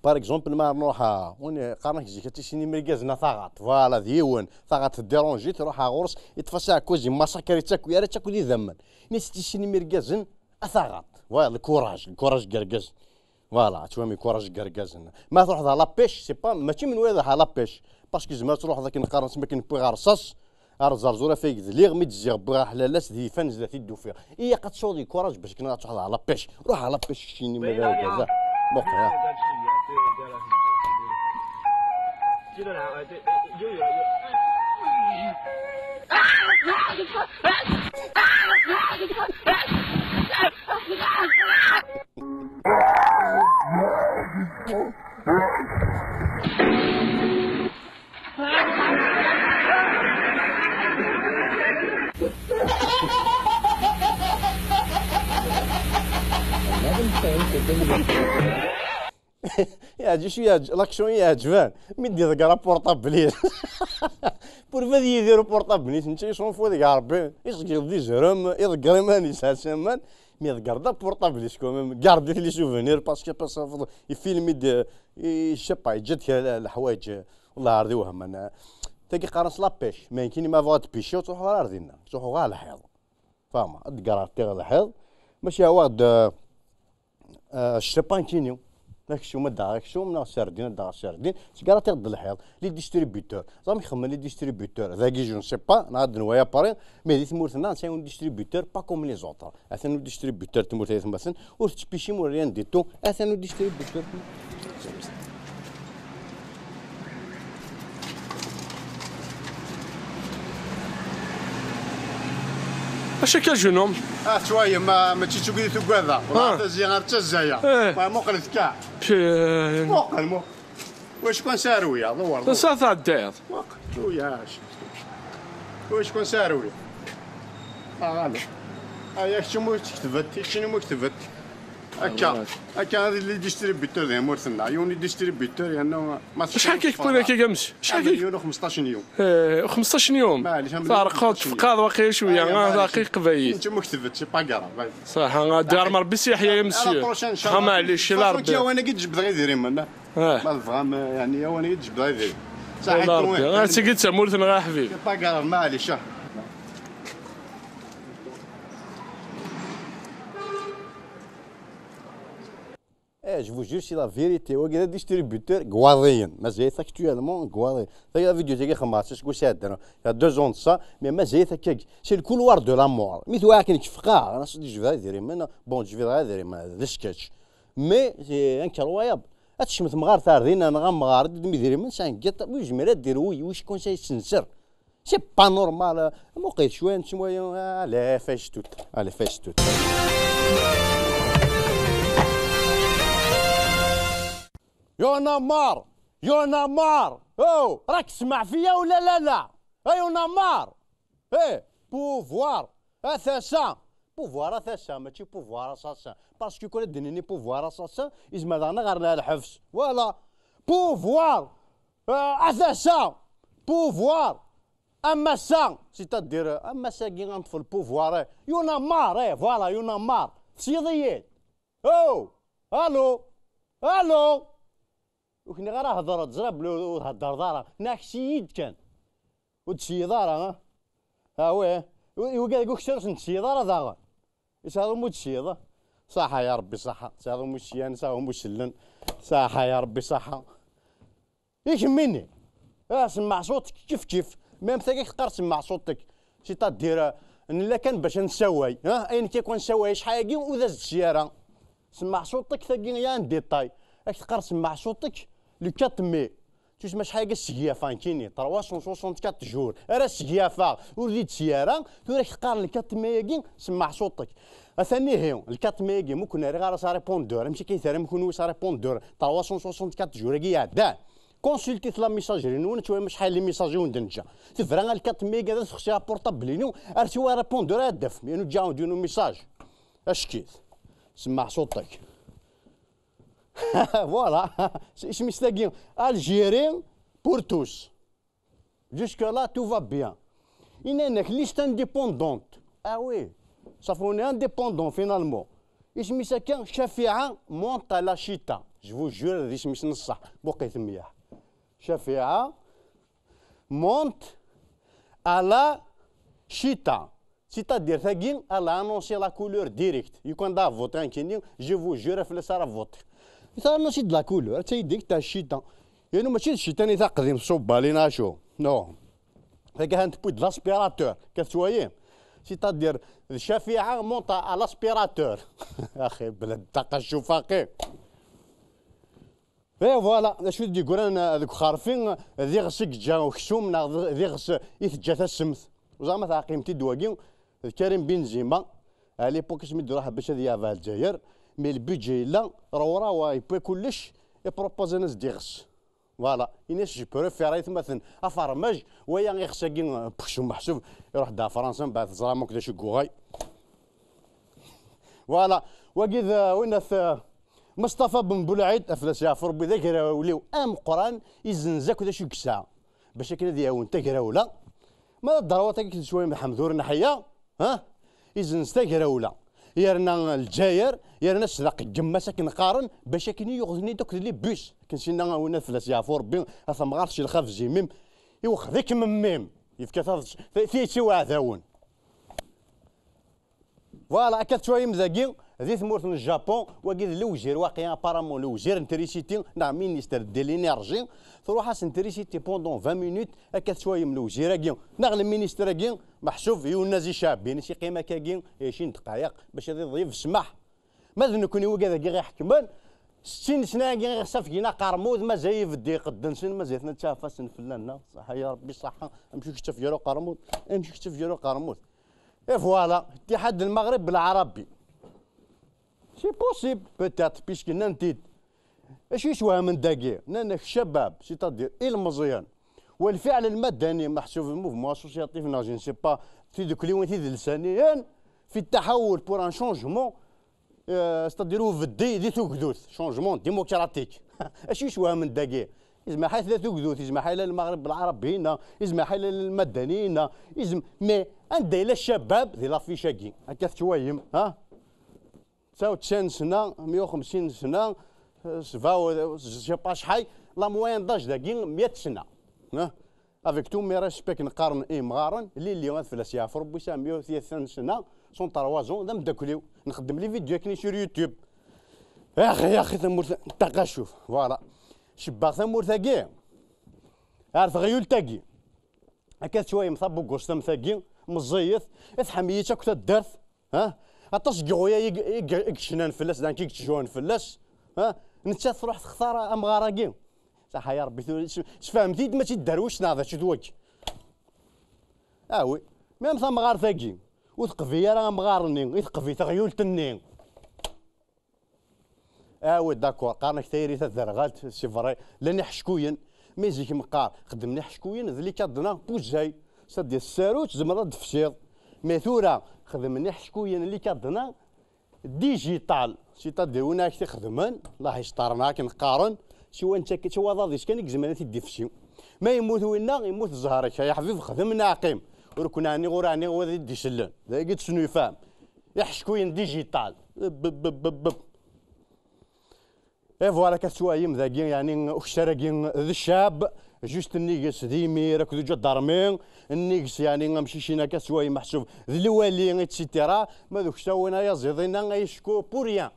باغ اكزومبل ما نروح وني قرنك زيك تيسيني مركز نثاغات فوالا ديون ثاغات ديرونجي تروح غورس. يتفسع كوزي ماساكري تاكو يا ريت تاكو دي ذمن. ني ستيسيني مركز اثاغات فوالا الكوراج الكوراج كركز. فوالا تفهمي كوراج كركز. ما تروح لا بيش سي با ماشي من وين لا بيش. باسكو زعما تروح ذاك نقارن سما كنبوي غير رصاص. ار زرزوره فيك ذليغ مي تزيغ بغا حلالاس ذي فان زلاتي الدوفير. إيه قد صودي كوراج باش كنا تروح على بيش روح على بيش شيني ما دار كذا. بوك ها. يعجب شويه يعجب لاكسيون يعجبان. مي دي ذكر بورطابليس. بور فاد يديروا بورطابليس انت يصون فو ذيك عربي يسقي دي زرم يذكر ما نسى سمان. مي ذكر دا بورطابليس كو ميم كاردي لي سوفونير باسكو باسكو يفيلمي دي يشبع يجد الحوايج. والله عرضي وهم انا. تاكي قرص لا بيش ما يمكن ما فوت بيشي وتروحوا غير عرضينا تروحوا غير الحيط. فاهمة؟ تقرا تيغ الحيط. ماشي هو د آه، الشريبان كينيو. داك الشوم دا داك الشوم نا سردين دا سردين. تقرا تيغ الحيط. لي ديستريبيتور زعما يخمم لي ديستريبيتور ذاكي جو نسي با نهار نوايا باري. مي دي ثمورتنا سي اون ديستريبيتور با كوم لي زوطر. اثنو ديستريبيتور تمورت هي ثمثن. ور تشبيشي مور ريان دي تو اثنو ديستريبيتور. اش كان جنوم؟ اه شويه ما ماشي تقولي تقاذا. والله تزي غير تزايا. إيه. ما مقلت كاع. بي- مقل مو. واش كان سارويه دور. نسا تعديض. ويا شي. وش كون ساروي؟ آه، غالي. آه، يا شي مو كتبت، شنو مو كتبت؟ هكا، هكا هذه اللي ديستريبيتور ذي مورثنا، يوني ديستريبيتور، لأنه ما شحال كيكون هكاك امس؟ شحال كيك؟ مليون و15 يوم. ايه، خمسطاش يوم. معليش، مليون تعرقات و15 يوم. فقاعد واقيلا شويه، آه، غير معليش. دقيقه باين. انت مو كتبت، سي با كراف، باين. صح، غادي عمر بسيح يا مسيو. ها، معليش، لا ربي. كي وانا قد جبت غير ديري منا. اه. ما الفغام، يعني، وانا قد جبت غير ديري. صح، لا ربي. غير تيجي تمورتنا غير حبيبي. سي با كراف، معليش، آه. ايه، je vous jure, c'est la vérité. وكذا ديستريبيتور كواضيين، مازال اكتويلمون كواضيين. تاكي لا فيديو تاكي خمسة، شكون سادنا؟ يا دو زون سا، مي مازال هكاك. سي الكولوار دو لا مور. مي تو كاين كيف قاع، انا صدي جو فيدري من، بون، جو فيدري من، ذا سكتش. مي سي انكرويابل. هاد الشمس مغار تاردين، انا غا مغار، دي ميدري من سان كيت، وي جميل دير وي، وي شكون ساي سنسر. C'est pas normal. مقيت شويه نتسمى، آه، allez, fais tout. Allez, fais tout. يونا مار، يونا مار. او، راك تسمع فيا ولا لا؟ لا. اي يونا مار. ايه، بوفوار. اثاسا. بوفوار اثاسا، ماشي بوفوار اساسا. باسكو كون دنيني بوفوار اساسا، يزمر داغنا غير لها الحبس. فوالا. بوفوار. آه، اثاسا. بوفوار. اماسا، سيتادير، اماسا كي غنطفي البوفوار، إيه. يونا مار، إيه، فوالا، يونا مار. تسيضيين. او، الو، الو. وكني غير هضر، تزرب لو هضر دارا، ناك سيد كان. وتسيض راه، ها؟ ها ويه. وكاع يقول شنو نتسيض راه داغن. يسهل مو تسيض. صحة يا ربي، صحة. سهل مو الشيان، سهل مو السلن. صحة يا ربي، صحة. يكميني. اه، سمع صوتك كيف كيف. ميم ثقيك تقار سمع صوتك. سيتادير، آه، نلا كان باش نسوي، ها؟ اين كيكون نسوي شحال هاكي وذا الزيارة. سمع صوتك ثقي يا ان ديتاي. راك تقار سمع صوتك لو 4 مي. تسمى شحال هاكي السقيافة نكيني، trois cent soixante-quatre jours. راه السقيافة وليد سيارة، تو راك تقار لو 4 مي هاكي سمع صوتك. اثاني هي، لو 4 مي هاكي ممكن راه غير سا ريبوندور، ماشي كيثرم كون سا ريبوندور، trois cent soixante-quatre jours هاكي يعدان. كونسلتي في لا ميساجري نون، تشوف شحال لي ميساج وندنجا. تفرا الكات ميغا تخشيها بورطابل نو، ارسيو ريبوندور هدف، مينو جاو دينو ميساج. اشكيت. سمع صوتك. فوالا. اسمي ستاكي الجيري بور توس. جوسك لا تو فا بيان. إنك ليست انديبوندونت. اه وي. صافوني انديبوندون فينالمون. اسمي ساكن شفيعة مونت لا شيتا. جو فو جور هذا اسمي نصح. بوقيت مليح. شفيعة مونت على شيتا. سيتادير ثاكي الا انونسي لا كولور ديريكت. يكون دا فوتي كيني، جو فو جور فلاس راه فوتي. تا انونسي د لا كولور، تا يديك تا الشيتا. يعني ماشي الشيتا ني تقديم صوبا لينا شو. نو. ثاكي هانت بويد لاسبيراتور، كتسوايي. سيتادير الشفيعة مونطا على لاسبيراتور. اخي بلاد الطاقة الشفاقي. اي فوالا، d acu i d-yeggran deg uxerfi, d iɣes i yeǧǧa uksum neɣ d, d iɣes i teǧǧa tasemt. Ur ẓriɣ ma teɛqimt-id wagi, d Karim Benzema, à l'époque asmi d-iruḥ bac ad yeɛbeɛ Lezzayer, mais le budget yella, Rawraw yewwi kullec, ipropose-as-d iɣes. Voilà, ini-as je préfère aytmaten afermaj, waya iɣes-agi n uksum meḥsub, iruḥ-d ɣer Fransa, mbeɛd teẓram akk d acu i yuɣal. Voilà, wagi d, uh, winat, uh, Mustafa Ben Bulɛid, aflas yeɛfu Rebbi, d agrawliw ameqqran, izenz akk d acu i yesɛa, bac akken ad yawen tagrawla. Ma d ddrewaṭ-agi d Suwayem Ḥmed ur neḥya, ha? Izenz tagrawla. Yerna Lezzayer, yerna sdaq n yemma-s akken qqaren, bac akken i yuɣden-id akk d les bus. Akken sinna winat fell-as yeɛfu Rebbi, a tamɣart si lxaf zimim, iwexxed-ik memmim, yefka taḍ-, ti-, tiyet i uɛdawen. Voilà, akka tettwayem dagi, di tmurt n Japon, wagi d lewzir waqila, apparemment lewzir n trisiti, neɣ ministre de l'énergie, truḥ-as n trisiti pendant vingt minutes, akka tettwayem lewzir-agi, neɣ lministre-agi, meḥsub yiwen n azi caɛbin, i s-iqqim akkagi, ɛecrin dqayeq, bac ad iḍyeb ssmaḥ. Ma d nekni wigad-agi ɣ-iḥekmen, settin sna-agi ɣ-iɣ safgen aqermud, mazal ibeddi iqedden-sen, mazal-ten ad ttafasen fell-aneɣ. Ṣaḥa ya Rebbi, ṣaḥa. Amek i k-ttafgen uqermud? Amek i k-ttafgen uqermud? Et voilà, اتحاد المغرب العربي. C'est possible, peut-être, puisque nnan-t-id. Acu yeswehmen dagi? Nnan-ak ccabab, c'est-à-dire ilmeẓyen, والفعل المدني محسوب le mouvement associatif, neɣ je ne sais pas, tidukliwin tidelsaniyin, في التحول pour un changement, euh, c'est-à-dire ubeddi di tugdut, changement démocratique. Acu yeswehmen dagi? Izmer ḥala tella tugdut, izmer ḥala Lmeɣreb Lɛarabi-ina, izmer ḥala lmadani-ina, izm-, mais anda yella ccabab di l'affiche-agi? Akka tettwayem, ha? Tsaw tsan sna, meyya u xemsin sna, eh, sebɛa u, je sais pas acḥal, la moyenne d'âge dagi meyya sna. Ha? Avec tous mes respects, neqqaren imɣaren, Lili ad fell-as yeɛfu Rebbi, sɛa meyya u tlatin sna, cent trois ans, d ameddakel-iw. Nxeddem les vidéos akken sur YouTube. Axi, axi, tamurt n taqacuf. Voilà. Cebbaɣ tamurt-agi ar teɣyult-agi. Akka tettwayem tabugust am tagi, meẓẓiyet, i tḥemmel-itt akk taddart, ha? Aṭas n yiɣuya i, i, i yecnan fell-as, d nekk i yettjuhun fell-as, ha? Nettat truḥ textar amɣar-agi. Saḥa ya Rebbi, tura s-, sfehmet-iyi-d, mačči d dderwic neɣ d acu d wagi. Ah oui, même tamɣart-agi, ur teqbi ara amɣar-nni, i teqbi teɣyult-nni. Ah oui, d'accord, qqaren-ak tayri taderɣalt, c'est vrai, llan iḥeckuyen. Mais zik meqqar, xeddmen iḥeckuyen d les cadenas n wuzzay. C'est-à-dire, tessaru, tzemreḍ ad d-tefsiḍ. Mais tura, xedmen iḥeckuyen les cadenas digital. C'est-à-dire, win ara k-t-ixedmen, Allah yesṭerna akken qqaren, siwa netta, siwa aḍad-is kan i izemren ad t-id-ifsi. Ma yemmut winna, yemmut zzher-ik, ay aḥbib, xdem neɣ qim. Ur ken-ɛniɣ, ur ɛniɣ wid i d-isellen. D ayagi i d-tesnuyfam. Iḥeckuyen digital. Beb, beb, beb, beb. Et voilà, akka tettwayem dagi, yeɛni, ukessar-agi d ccab, juste nnig-s d imir akked uǧadarmi, nnig-s, yeɛni, amcic-in akka tettwayem meḥsub d lwali, et cetera. Ma d ukessar-win ayaziḍ-inna, ayecku pour rien.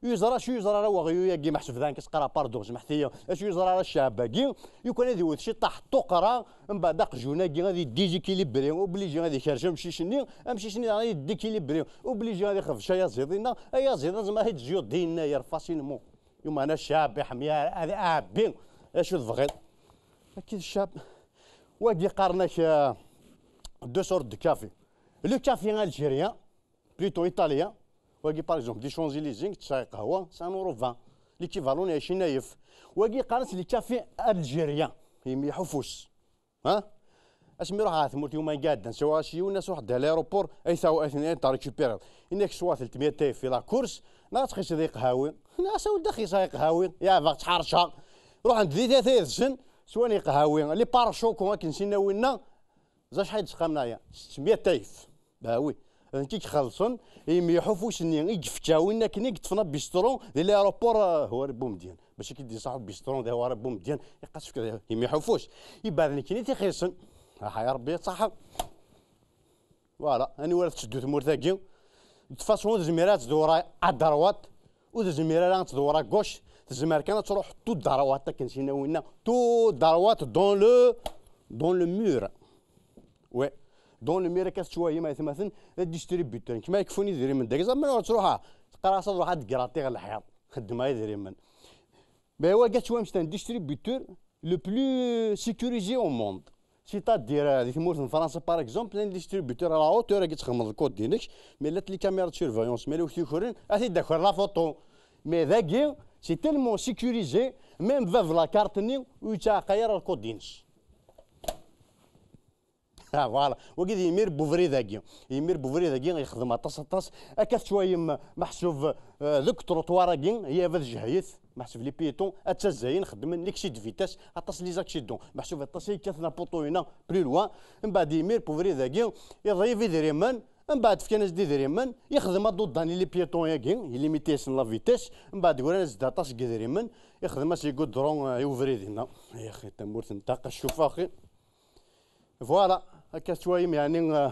Ur yeẓra acu yeẓra ara weɣyul-agi, meḥsub d ayen i s-qqareɣ, pardon, smeḥt-iyi, acu yeẓra ara ccɛeb-agi, yukan ad iwet ciṭṭaḥ ṭṭuqra, mbeɛd aqjun-agi ad yeddisikilibri, obligé ad ikerrec amcic-nni, amcic-nni daɣen ad yeddisilibri, obligé ad ixbec ayaziḍ-inna, ayaziḍ-a zemreɣ ad t-id-zjuɣ d yennayer facilement. Yumeɛna ccɛeb iḥemmel ad iɛebbi acu tebɣiḍ. Akka d ccɛeb. Wagi qqaren-ak, euh, deux sortes de café. Le café algérien, plutôt italien. Wagi, par exemple, di Champs-Élysées, tesɛa qahwa, c'est un euro vingt. L'équivalent n ɛecrin ayef. Wagi qqaren-as le café algérien, yemyeḥ ufus. Ha? Asmi ruḥeɣ ɣer tmurt yuma iɛeddan, sɛiɣ yiwen ass, ruḥeɣ-d ɣer l'aéroport, ay taw-, ay ten-, ay ten-récupérer. Ini-ak swa telt meyya ayef i la course, neɣ ad tqiseḍ iqhawi. Neɣ asaw d axiṣ iqhawi, yeɛbeɣ ttḥerceɣ. Ruḥen-d di tata yid-sen, swan iqhawi. Les pains au chocolat akken sin winna, d acḥal i d-sqamen aya? Sett meyya ayef. Bah oui. D nekk i ixellṣen, yemyeḥ ufus-nni i yefka win akken i yeṭṭfen abistron di l'aéroport, euh, Houari Boumediene. Bac i k-id-iṣaḥ ubistron di Houari Boumediene, iqqas fk-, yemyeḥ ufus. Ibɛed nekkini t-ixellṣen. Aha ya Rebbi, ad ṣaḥeɣ. Voilà, aniwa ara tetteddu tmurt-agi? De toute façon, ur tezmir ara ad tdewwer à droite, ur tezmir ara ad tdewwer à gauche, tezmer kan ad truḥ tout droit akken sin winna, tout droit dans le, dans le mur. Oui. Dans le mur, akka tettwayem ay atmaten, d distributeur. Nekk ma yekfun idrimen dagi, ẓer ma ad truḥeɣ, teqqar-as ad ruḥeɣ ad d-gratiɣ lḥiḍ. Xeddmeɣ idrimen. Mais wagi ad twamsen un distributeur le plus sécurisé au monde. C'est-à-dire, euh, di tmurt n Fransa, par exemple, un distributeur à la hauteur, agi txedmeḍ le code-inek, mais llant les caméras de surveillance, mais lwet yukren, ad t-id-aker la photo. Mais dagi, c'est tellement sécurisé, même bab la carte-nni, ur yettɛaqay ara le code-ines. Ah, voilà. Wagi d yimir n ubrid-agi. Yimir n ubrid-agi yexdem aṭas, aṭas. Akka tettwayem meḥsub, euh, deg trottoir-agi, yab ad jehlet, meḥsub les piétons, ad ttazzayen, xeddmen l'excès de vitesse, aṭas les accidents. Meḥsub aṭas i yekkaten apuṭu-ina plus loin. Mbeɛd yimir n ubrid-agi, iḍeyb idrimen, mbeɛd fkan-as-d idrimen, yexdem aduḍan i les piétons-agi, ilimiti-yasen la vitesse, mbeɛd gran-as-d aṭas n yidrimen, yexdem-as igudron, euh, i ubrid-ina. Ay axi, tamurt n ṭaqa, ccuf axi. Voilà, akka tettwayem, yeɛni, euh,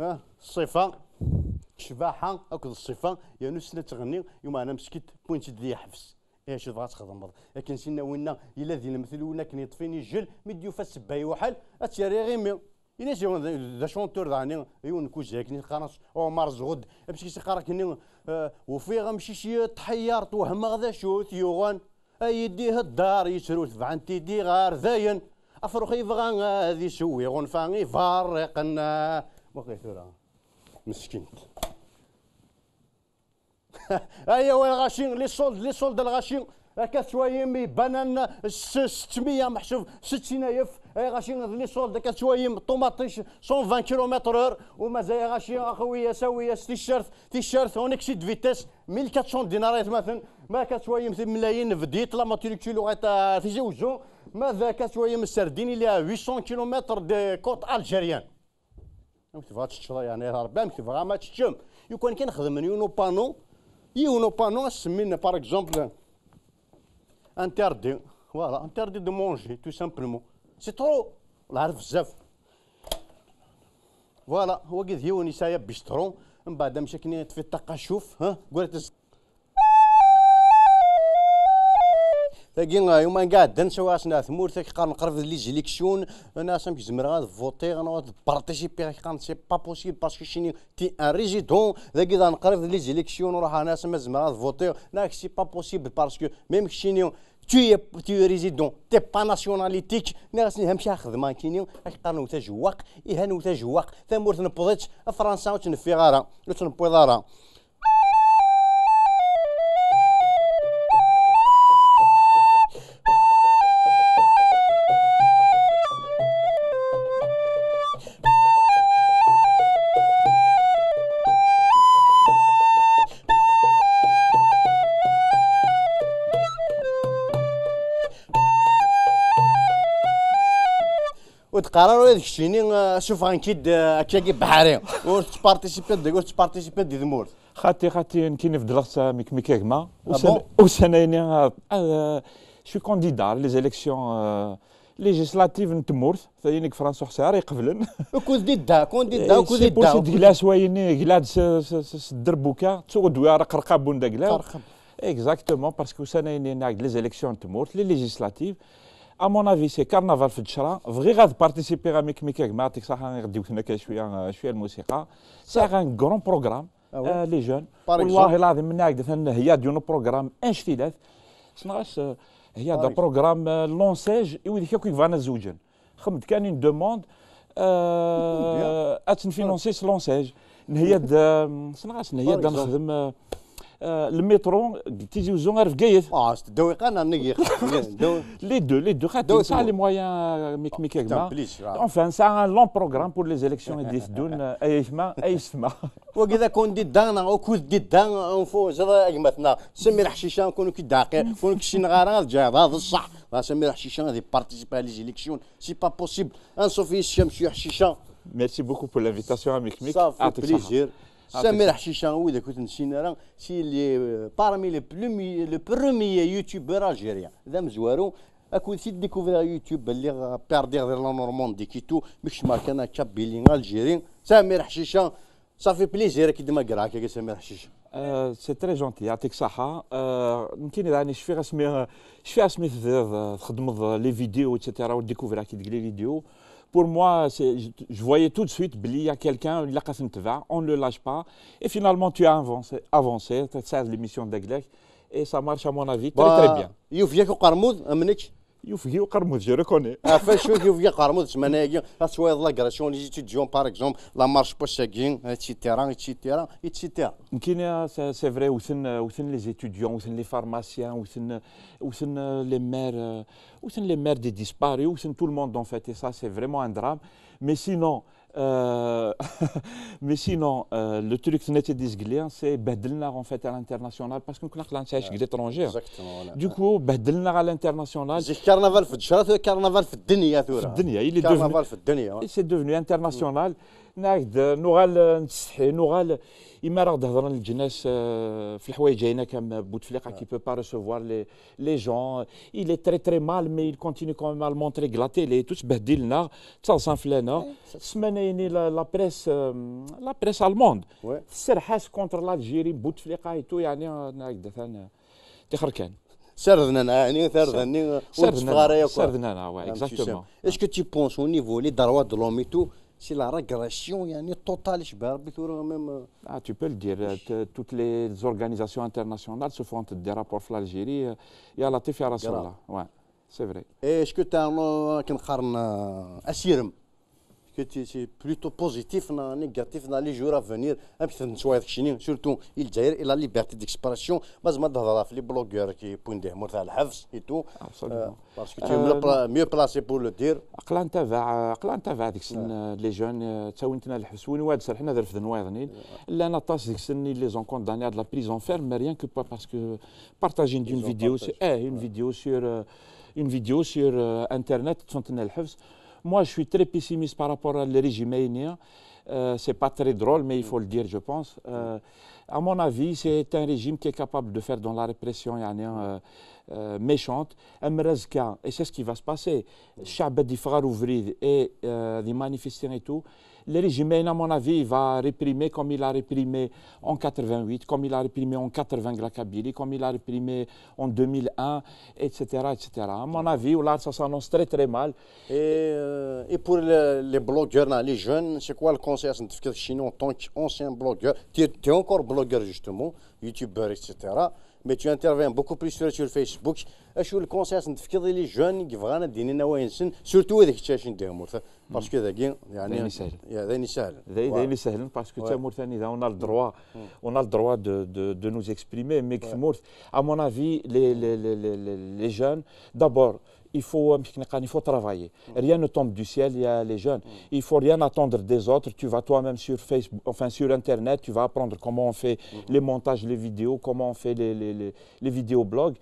euh, ṣṣifa, ccbaḥa akked ṣṣifa, yernu tessen ad tɣenni, yumeɛna meskint, wwin-tt-id di yeḥbes. Eh, acu tebɣa ad txedmeḍ? Akken sinna winna, yella di lemtel winna akken yeṭṭef inijjel, mi d-yufa ssebba yewḥel, ad tt-yerr iɣimi. Ini-as yiwen d, d achanteur daɣen, yiwen n kuza akken i qqaren-as Ɛumar Zɣud, amek i s-iqqar akken, euh, ufiɣ amcic yeṭḥeyyar, twehmeɣ d acu t-yuɣen. Ay-d-ihedder, yettru tebɛent-id iɣerdayen. Afrux yebɣa ad iseww iɣunfa iberriqen. Waqil tura. Meskint. Ay awal lɣaci, les soldes, les soldes lɣaci. Akka tettwayim ibanan s ستمية meḥsub ستين ألف. Ay ɣaci d les soldes, akka tettwayim ṭumaṭic cent vingt kilomètres heure. U mazal ay ɣaci axwi-yas, awi-yas ticcert, ticcert en excès de vitesse, mille quatre cents dinars ay atmaten. Ma akka tettwayim timlayin bdiet la motilité luɣet Tizi Uzzu. Ma d akka tettwayim serdin il y a huit cents kilomètres de côte algérienne. Amek tebɣa ad teččeḍ, yeɛni a Rebbi, amek tebɣa ma teččem? Yukan kan xedmen yiwen upanu, yiwen upanu, ad s-semmin, par exemple, interdit. Voilà, interdit de manger, tout simplement. C'est trop. Lɛerf bezzaf. Voilà, wagi d yiwen yesɛa bistro, mbeɛd amek akken i tfiḍ taqacuf, ha? Gwrat. Tagi, ah, yuma iɛeddan, sɛiɣ-asen ar tmurt, ak qqaren qrib d les élections, nnan-as amek zemreɣ ad votiɣ, neɣ ad participiɣ, ak qqaren c'est pas possible parce que keččini t'es un résident, dagi daɣen qrib d les élections, ruḥ nnan-as ma zemreɣ ad votiɣ, neɣ c'est pas possible parce que même keččini tu es, tu es résident, t'es pas nationalité-k, nniɣ-asen amek ara xedmeɣ nekkini, ak qqaren wet ajewwaq, ihi wet ajewwaq, tamurt newweḍ-itt, Fransa ur tt-neffiɣ ara, ur tt-newwiḍ ara. Ur d-qqar ara ula d keččini, ah, ssufɣen-k-id, ah, akkagi beḥri. Ur tettparticipiḍ deg, ur tettparticipiḍ di tmurt. Xaṭi, xaṭi, nekkini beddleɣ-tt, ah, Mikmik a gma. Ah bon? Ussan-, ussan-ayni, ah, ah, je suis candidat les élections, ah, législatives n tmurt, tayi deg Fransa ur ḥṣiɣ ara iqeblen. Ukud d idda, ukud d idda, eh, ukud d idda. Deg laɛswayen-nni, glad s, s, s, s dderbuka, tuɣ-d wi ara qerqabun d aglaw. Qerqab. Exactement, parce que ussan-ayni nag les élections n tmurt, les législatives, à mon avis, c'est carnaval fi ddcra. Bɣiɣ ad participiɣ a Mikmik a gma, yeɛṭik ṣṣeḥḥa, i ɣ-d-iwten akka cwiya, cwiya lmusiqa. Sɛiɣ un grand programme, ah ouais? Euh, les jeunes. Par exemple? Wallahi lɛaḍim, nag d-atan nheyya-d yiwen programme anect-ilat. Ssneɣ-as, euh, heyya-d programme, euh, lancage i wid akk i yebɣan ad zewǧen. Xedmet kan une demande, euh, ad tenfinansi s lancage. Nheyya-d, euh, ssneɣ-as, nheyya-d ad nexdem, euh, euh, le métro deg Tizi Uzzu ar Bgayet. Ah, s ddawiqa neɣ nnig yixef? Les deux, les deux. Xaṭi nesɛa les moyens, euh, Mikmik a gma. Enfin, c'est un long programme pour les élections i d-iteddun, euh, ay aytma, ay yessetma. Wagi d akundida neɣ ukud d idda, unfu, ẓriɣ a gma-tneɣ Samir Ḥcica, kun ur k-id-ɛqiɣ, kun ur k-ssineɣ ara, ad ǧǧeɣ, d ṣṣeḥ. Samir Ḥcica ad iparticipi à les élections. C'est pas possible. Anṣuf yis-k a Monsieur Ḥcica. Merci beaucoup pour l'invitation, a Mikmik. Ça fait plaisir. Samir Ḥcica, wid akk ur t-nessin ara, c'est les, euh, parmi les premiers, le premier youtubeur algérien. D amezwaru, akud si découvrir YouTube, lliɣ perdiɣ di la Normandie, Quito, mi kecmeɣ kan akka Billy Algérie. Samir Ḥcica, ça fait plaisir ad k-id-mmagreɣ akka, Samir Ḥcica. Euh, c'est très gentil, yeɛṭik ṣṣeḥḥa. Euh, nekkini daɣen cfiɣ asmi, cfiɣ asmi tebdiḍ, euh, txeddmeḍ, euh, les vidéos, et cetera, ur découvrir-ak deg les vidéos. Pour moi, c'est, je, je voyais tout de suite belli il y a quelqu'un, ilaq ad t-netbeɛ, on ne le lâche pas. Et finalement, tu as avancé, avancé, tesɛiḍ l'émission d agla-k, et ça marche à mon avis très, très bien. Bah, yufeg-ak uqermud, am nekk? Yufeg-iyi uqermud, je reconnais. Ɣef wacu i yufeg-ak uqermud ssmana-agi? Ad twayeḍ l'agression des étudiants, par exemple, la marche n wass-agi, et cetera, et cetera, et cetera. Nekkini, c'est, c'est vrai, wten, wten les étudiants, wten les pharmaciens, wten, wten, euh, les maires, euh, wten les maires des disparus, wten tout le monde en fait, et ça c'est vraiment un drame. Mais sinon, euh, mais sinon, euh, le truc net et disglé, c'est behdlen-aɣ en fait à l'international, parce que nekkni aql-aɣ nettɛic deg l'étranger. Exactement, voilà. Du coup, behdlen-aɣ à l'international. Zik carnaval fi ddcra, tura carnaval fi ddenya tura. Fi ddenya, il est devenu, carnaval fi ddenya, ouais. Et c'est devenu international. Nag-d, nuɣal, euh, nettsetḥi, nuɣal, imi ara ɣ-d-hedren leǧnas, euh, fi leḥwayeǧ-ayen akka, am Bouteflika qui peut pas recevoir les, les gens, il est très, très mal, mais il continue quand même à le montrer deg la télé et tout, sbehdlen-aɣ, ttaḍsan fell-aneɣ. Ssmana-yini la, la presse, euh, la presse allemande, ouais, tserreḥ-as contre l'Algérie, Bouteflika et tout, yeɛni, euh, nag-d atan, euh, tixer kan. Sarden-aneɣ, yeɛni, tarda-nni, euh, ur tetteffeɣ ara yakk. Sarden-aneɣ, ouais, exactement. Est-ce que tu penses au niveau les droits de l'homme et tout, c'est la régression, yeɛni, totale, icebbeḥ Rebbi tura même, euh, ah, tu peux le dire, euh, t-, toutes les organisations internationales se font des rapports sur l'Algérie, euh, ya Latif, ya Rasulallah. Ouais, c'est vrai. Et est-ce que tu as, euh, akken qqaren, euh, asirem? que c'est plutôt positif, non, négatif dans les jours à venir. Amek tettwaliḍ keččini, surtout i Lezzayer, et la liberté d'expression, ma tzemreḍ ad thedreḍ ɣef les blogueurs qui wwin-d tamurt ɣer lḥebs et tout. Absolument. Parce que tu es mieux pla- mieux placé pour le dire. Aql-aɣ ntabaɛ aql-aɣ ntabaɛ deg-sen, les jeunes, ttawin-ten ɣer lḥebs, win wadden serḥen ad refden wayeḍnin. Llan aṭas deg-sen, ils les ont condamnés à de la prison ferme, mais rien que pas parce que partager une Ils ont vidéo partagé. Eh, une vidéo sur une vidéo sur internet, ṭṭfen-ten ɣer lḥebs. Moi, je suis très pessimiste par rapport au régime. C'est pas très drôle, mais il faut le dire, je pense. À mon avis, c'est un régime qui est capable de faire dans la répression, يعني, méchante. Ammer azekka, et c'est ce qui va se passer. الشعب ad yeffeɣ ɣer ubrid et des manifestants et tout. Le régime, à mon avis, il va réprimer comme il a réprimé en quatre-vingt-huit, comme il a réprimé en quatre-vingts la Kabylie, comme il a réprimé en deux mille un, et cetera, et cetera. À mon avis, là, ça s'annonce très, très mal. Et, euh, et pour le- les blogueurs, non, les jeunes, c'est quoi le conseil à cette fille en tant qu'ancien blogueur? Tu es, tu es encore blogueur, justement, youtubeur, et cetera. Mais tu interviens beaucoup plus sur, sur Facebook. Est-ce que le conseil à cette fille les jeunes qui vont à dîner, surtout avec Tchétchène de Mourthe? Parce que dagi, يعني, D ayen isehlen. يا d ayen isehlen. D ayen d ayen isehlen, parce que Ouais. tamurt-agi, on a le droit, on a le droit de, de, de nous exprimer, mais Ouais. tamurt, à mon avis, les, les, les, les, les- les jeunes, d'abord, il faut, euh, il faut travailler. Rien ne tombe du ciel, il y a les jeunes. Il faut rien attendre des autres. Tu vas toi-même sur Facebook, enfin sur Internet, tu vas apprendre comment on fait les montages, les vidéos, comment on fait les, les, les, les vidéoblogs.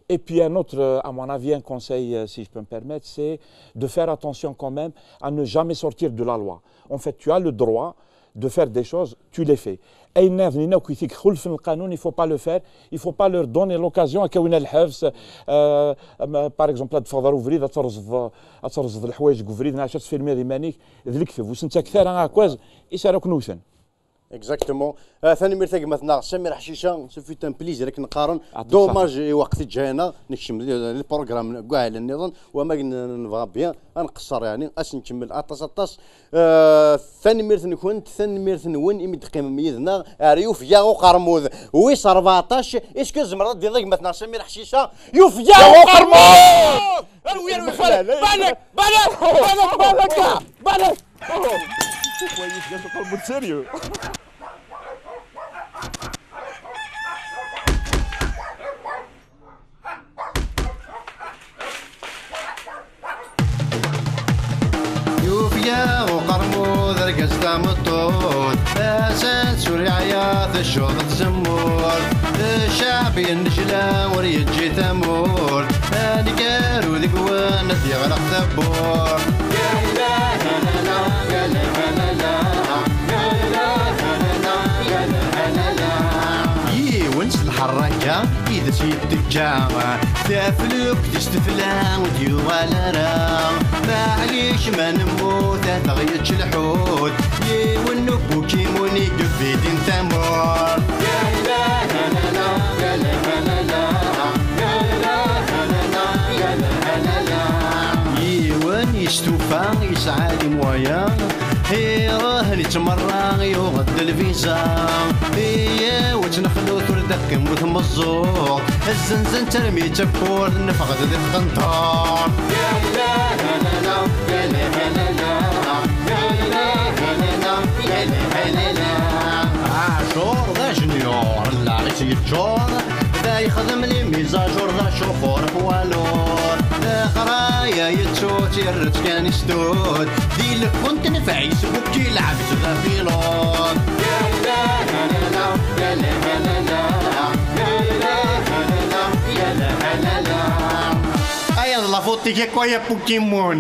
Et puis un autre, euh, à mon avis, un conseil, euh, si je peux me permettre, c'est de faire attention quand même à ne jamais sortir de la loi. En fait, tu as le droit de faire des choses, tu les fais. Ayen nniḍen akk i ixulfen lqanun, il faut pas le faire, il faut pas leur donner l'occasion. Akka win lḥebs, euh, ma- par exemple, ad teffɣeḍ ɣer ubrid, ad terẓeḍ, ad terẓeḍ leḥwayeǧ deg ubrid, neɣ ad tfilmiḍ iman-ik, d lekdeb, ur sen-ttaket ara aɛekkaz i s ara ken-wten. Exactement. Euh, tanemmirt a gma-tneɣ Samir Ḥcica, ce fut un plaisir akken qqaren. Ɛṭi Dommage i lweqt i ǧǧan-aɣ, nekcem di di programme n waɛilen nniḍen, wama akken nebɣa bien ad nqeṣṣer, يعني, ad s-nkemmel aṭas aṭas. Euh, tanemmirt-nkent, tanemmirt-nwen imi d-teqqimem yid-neɣ. Ar yufeg-aɣ uqermud wis rbeɛṭac. Est-ce que tzemreḍ ad d-tiniḍ a gma-tneɣ Samir Ḥcica: "Yufeg-aɣ uqermud"? Awi, awi, balak, balak, balak, balak, balak. Pourquoi il vient de prendre le sérieux? Yufeg-aɣ uqermud, argaz tameṭṭut, atan suriɛya teccuḍ tzemmurt. Ccɛeb yennejla ur yeǧǧi tamurt, aneggaru deg-wen ad d-yeɣleq tawwurt. Yiwen s lḥerraka i d as-yetteǧǧa taflukt, s tefla ur d-yuɣal ara. Maɛlic ma nemmut ad aɣ-yečč lḥut, yiwen n ubukimun i yebidin tamurt. Yiwen yestufa yesɛa les moyens, iruḥ yettmerra yuɣ-d lviza. Iyaw ad tt-nexlut ur d-teqqim ur tmeẓẓuɣ, zzenzen-tt armi d tawwurt, neffeɣ-d di tqenṭert. Ɛacur d ajenyur, llaɣ-is yeččur, da yexdem les mises à jour, d acuxur poids lourd. Leqraya yettu-tt, yerra-tt kan i stud, di lkunt n Facebook yelɛeb-tt d apilud. Aya d la faute-ik akk, ay a Pokémon.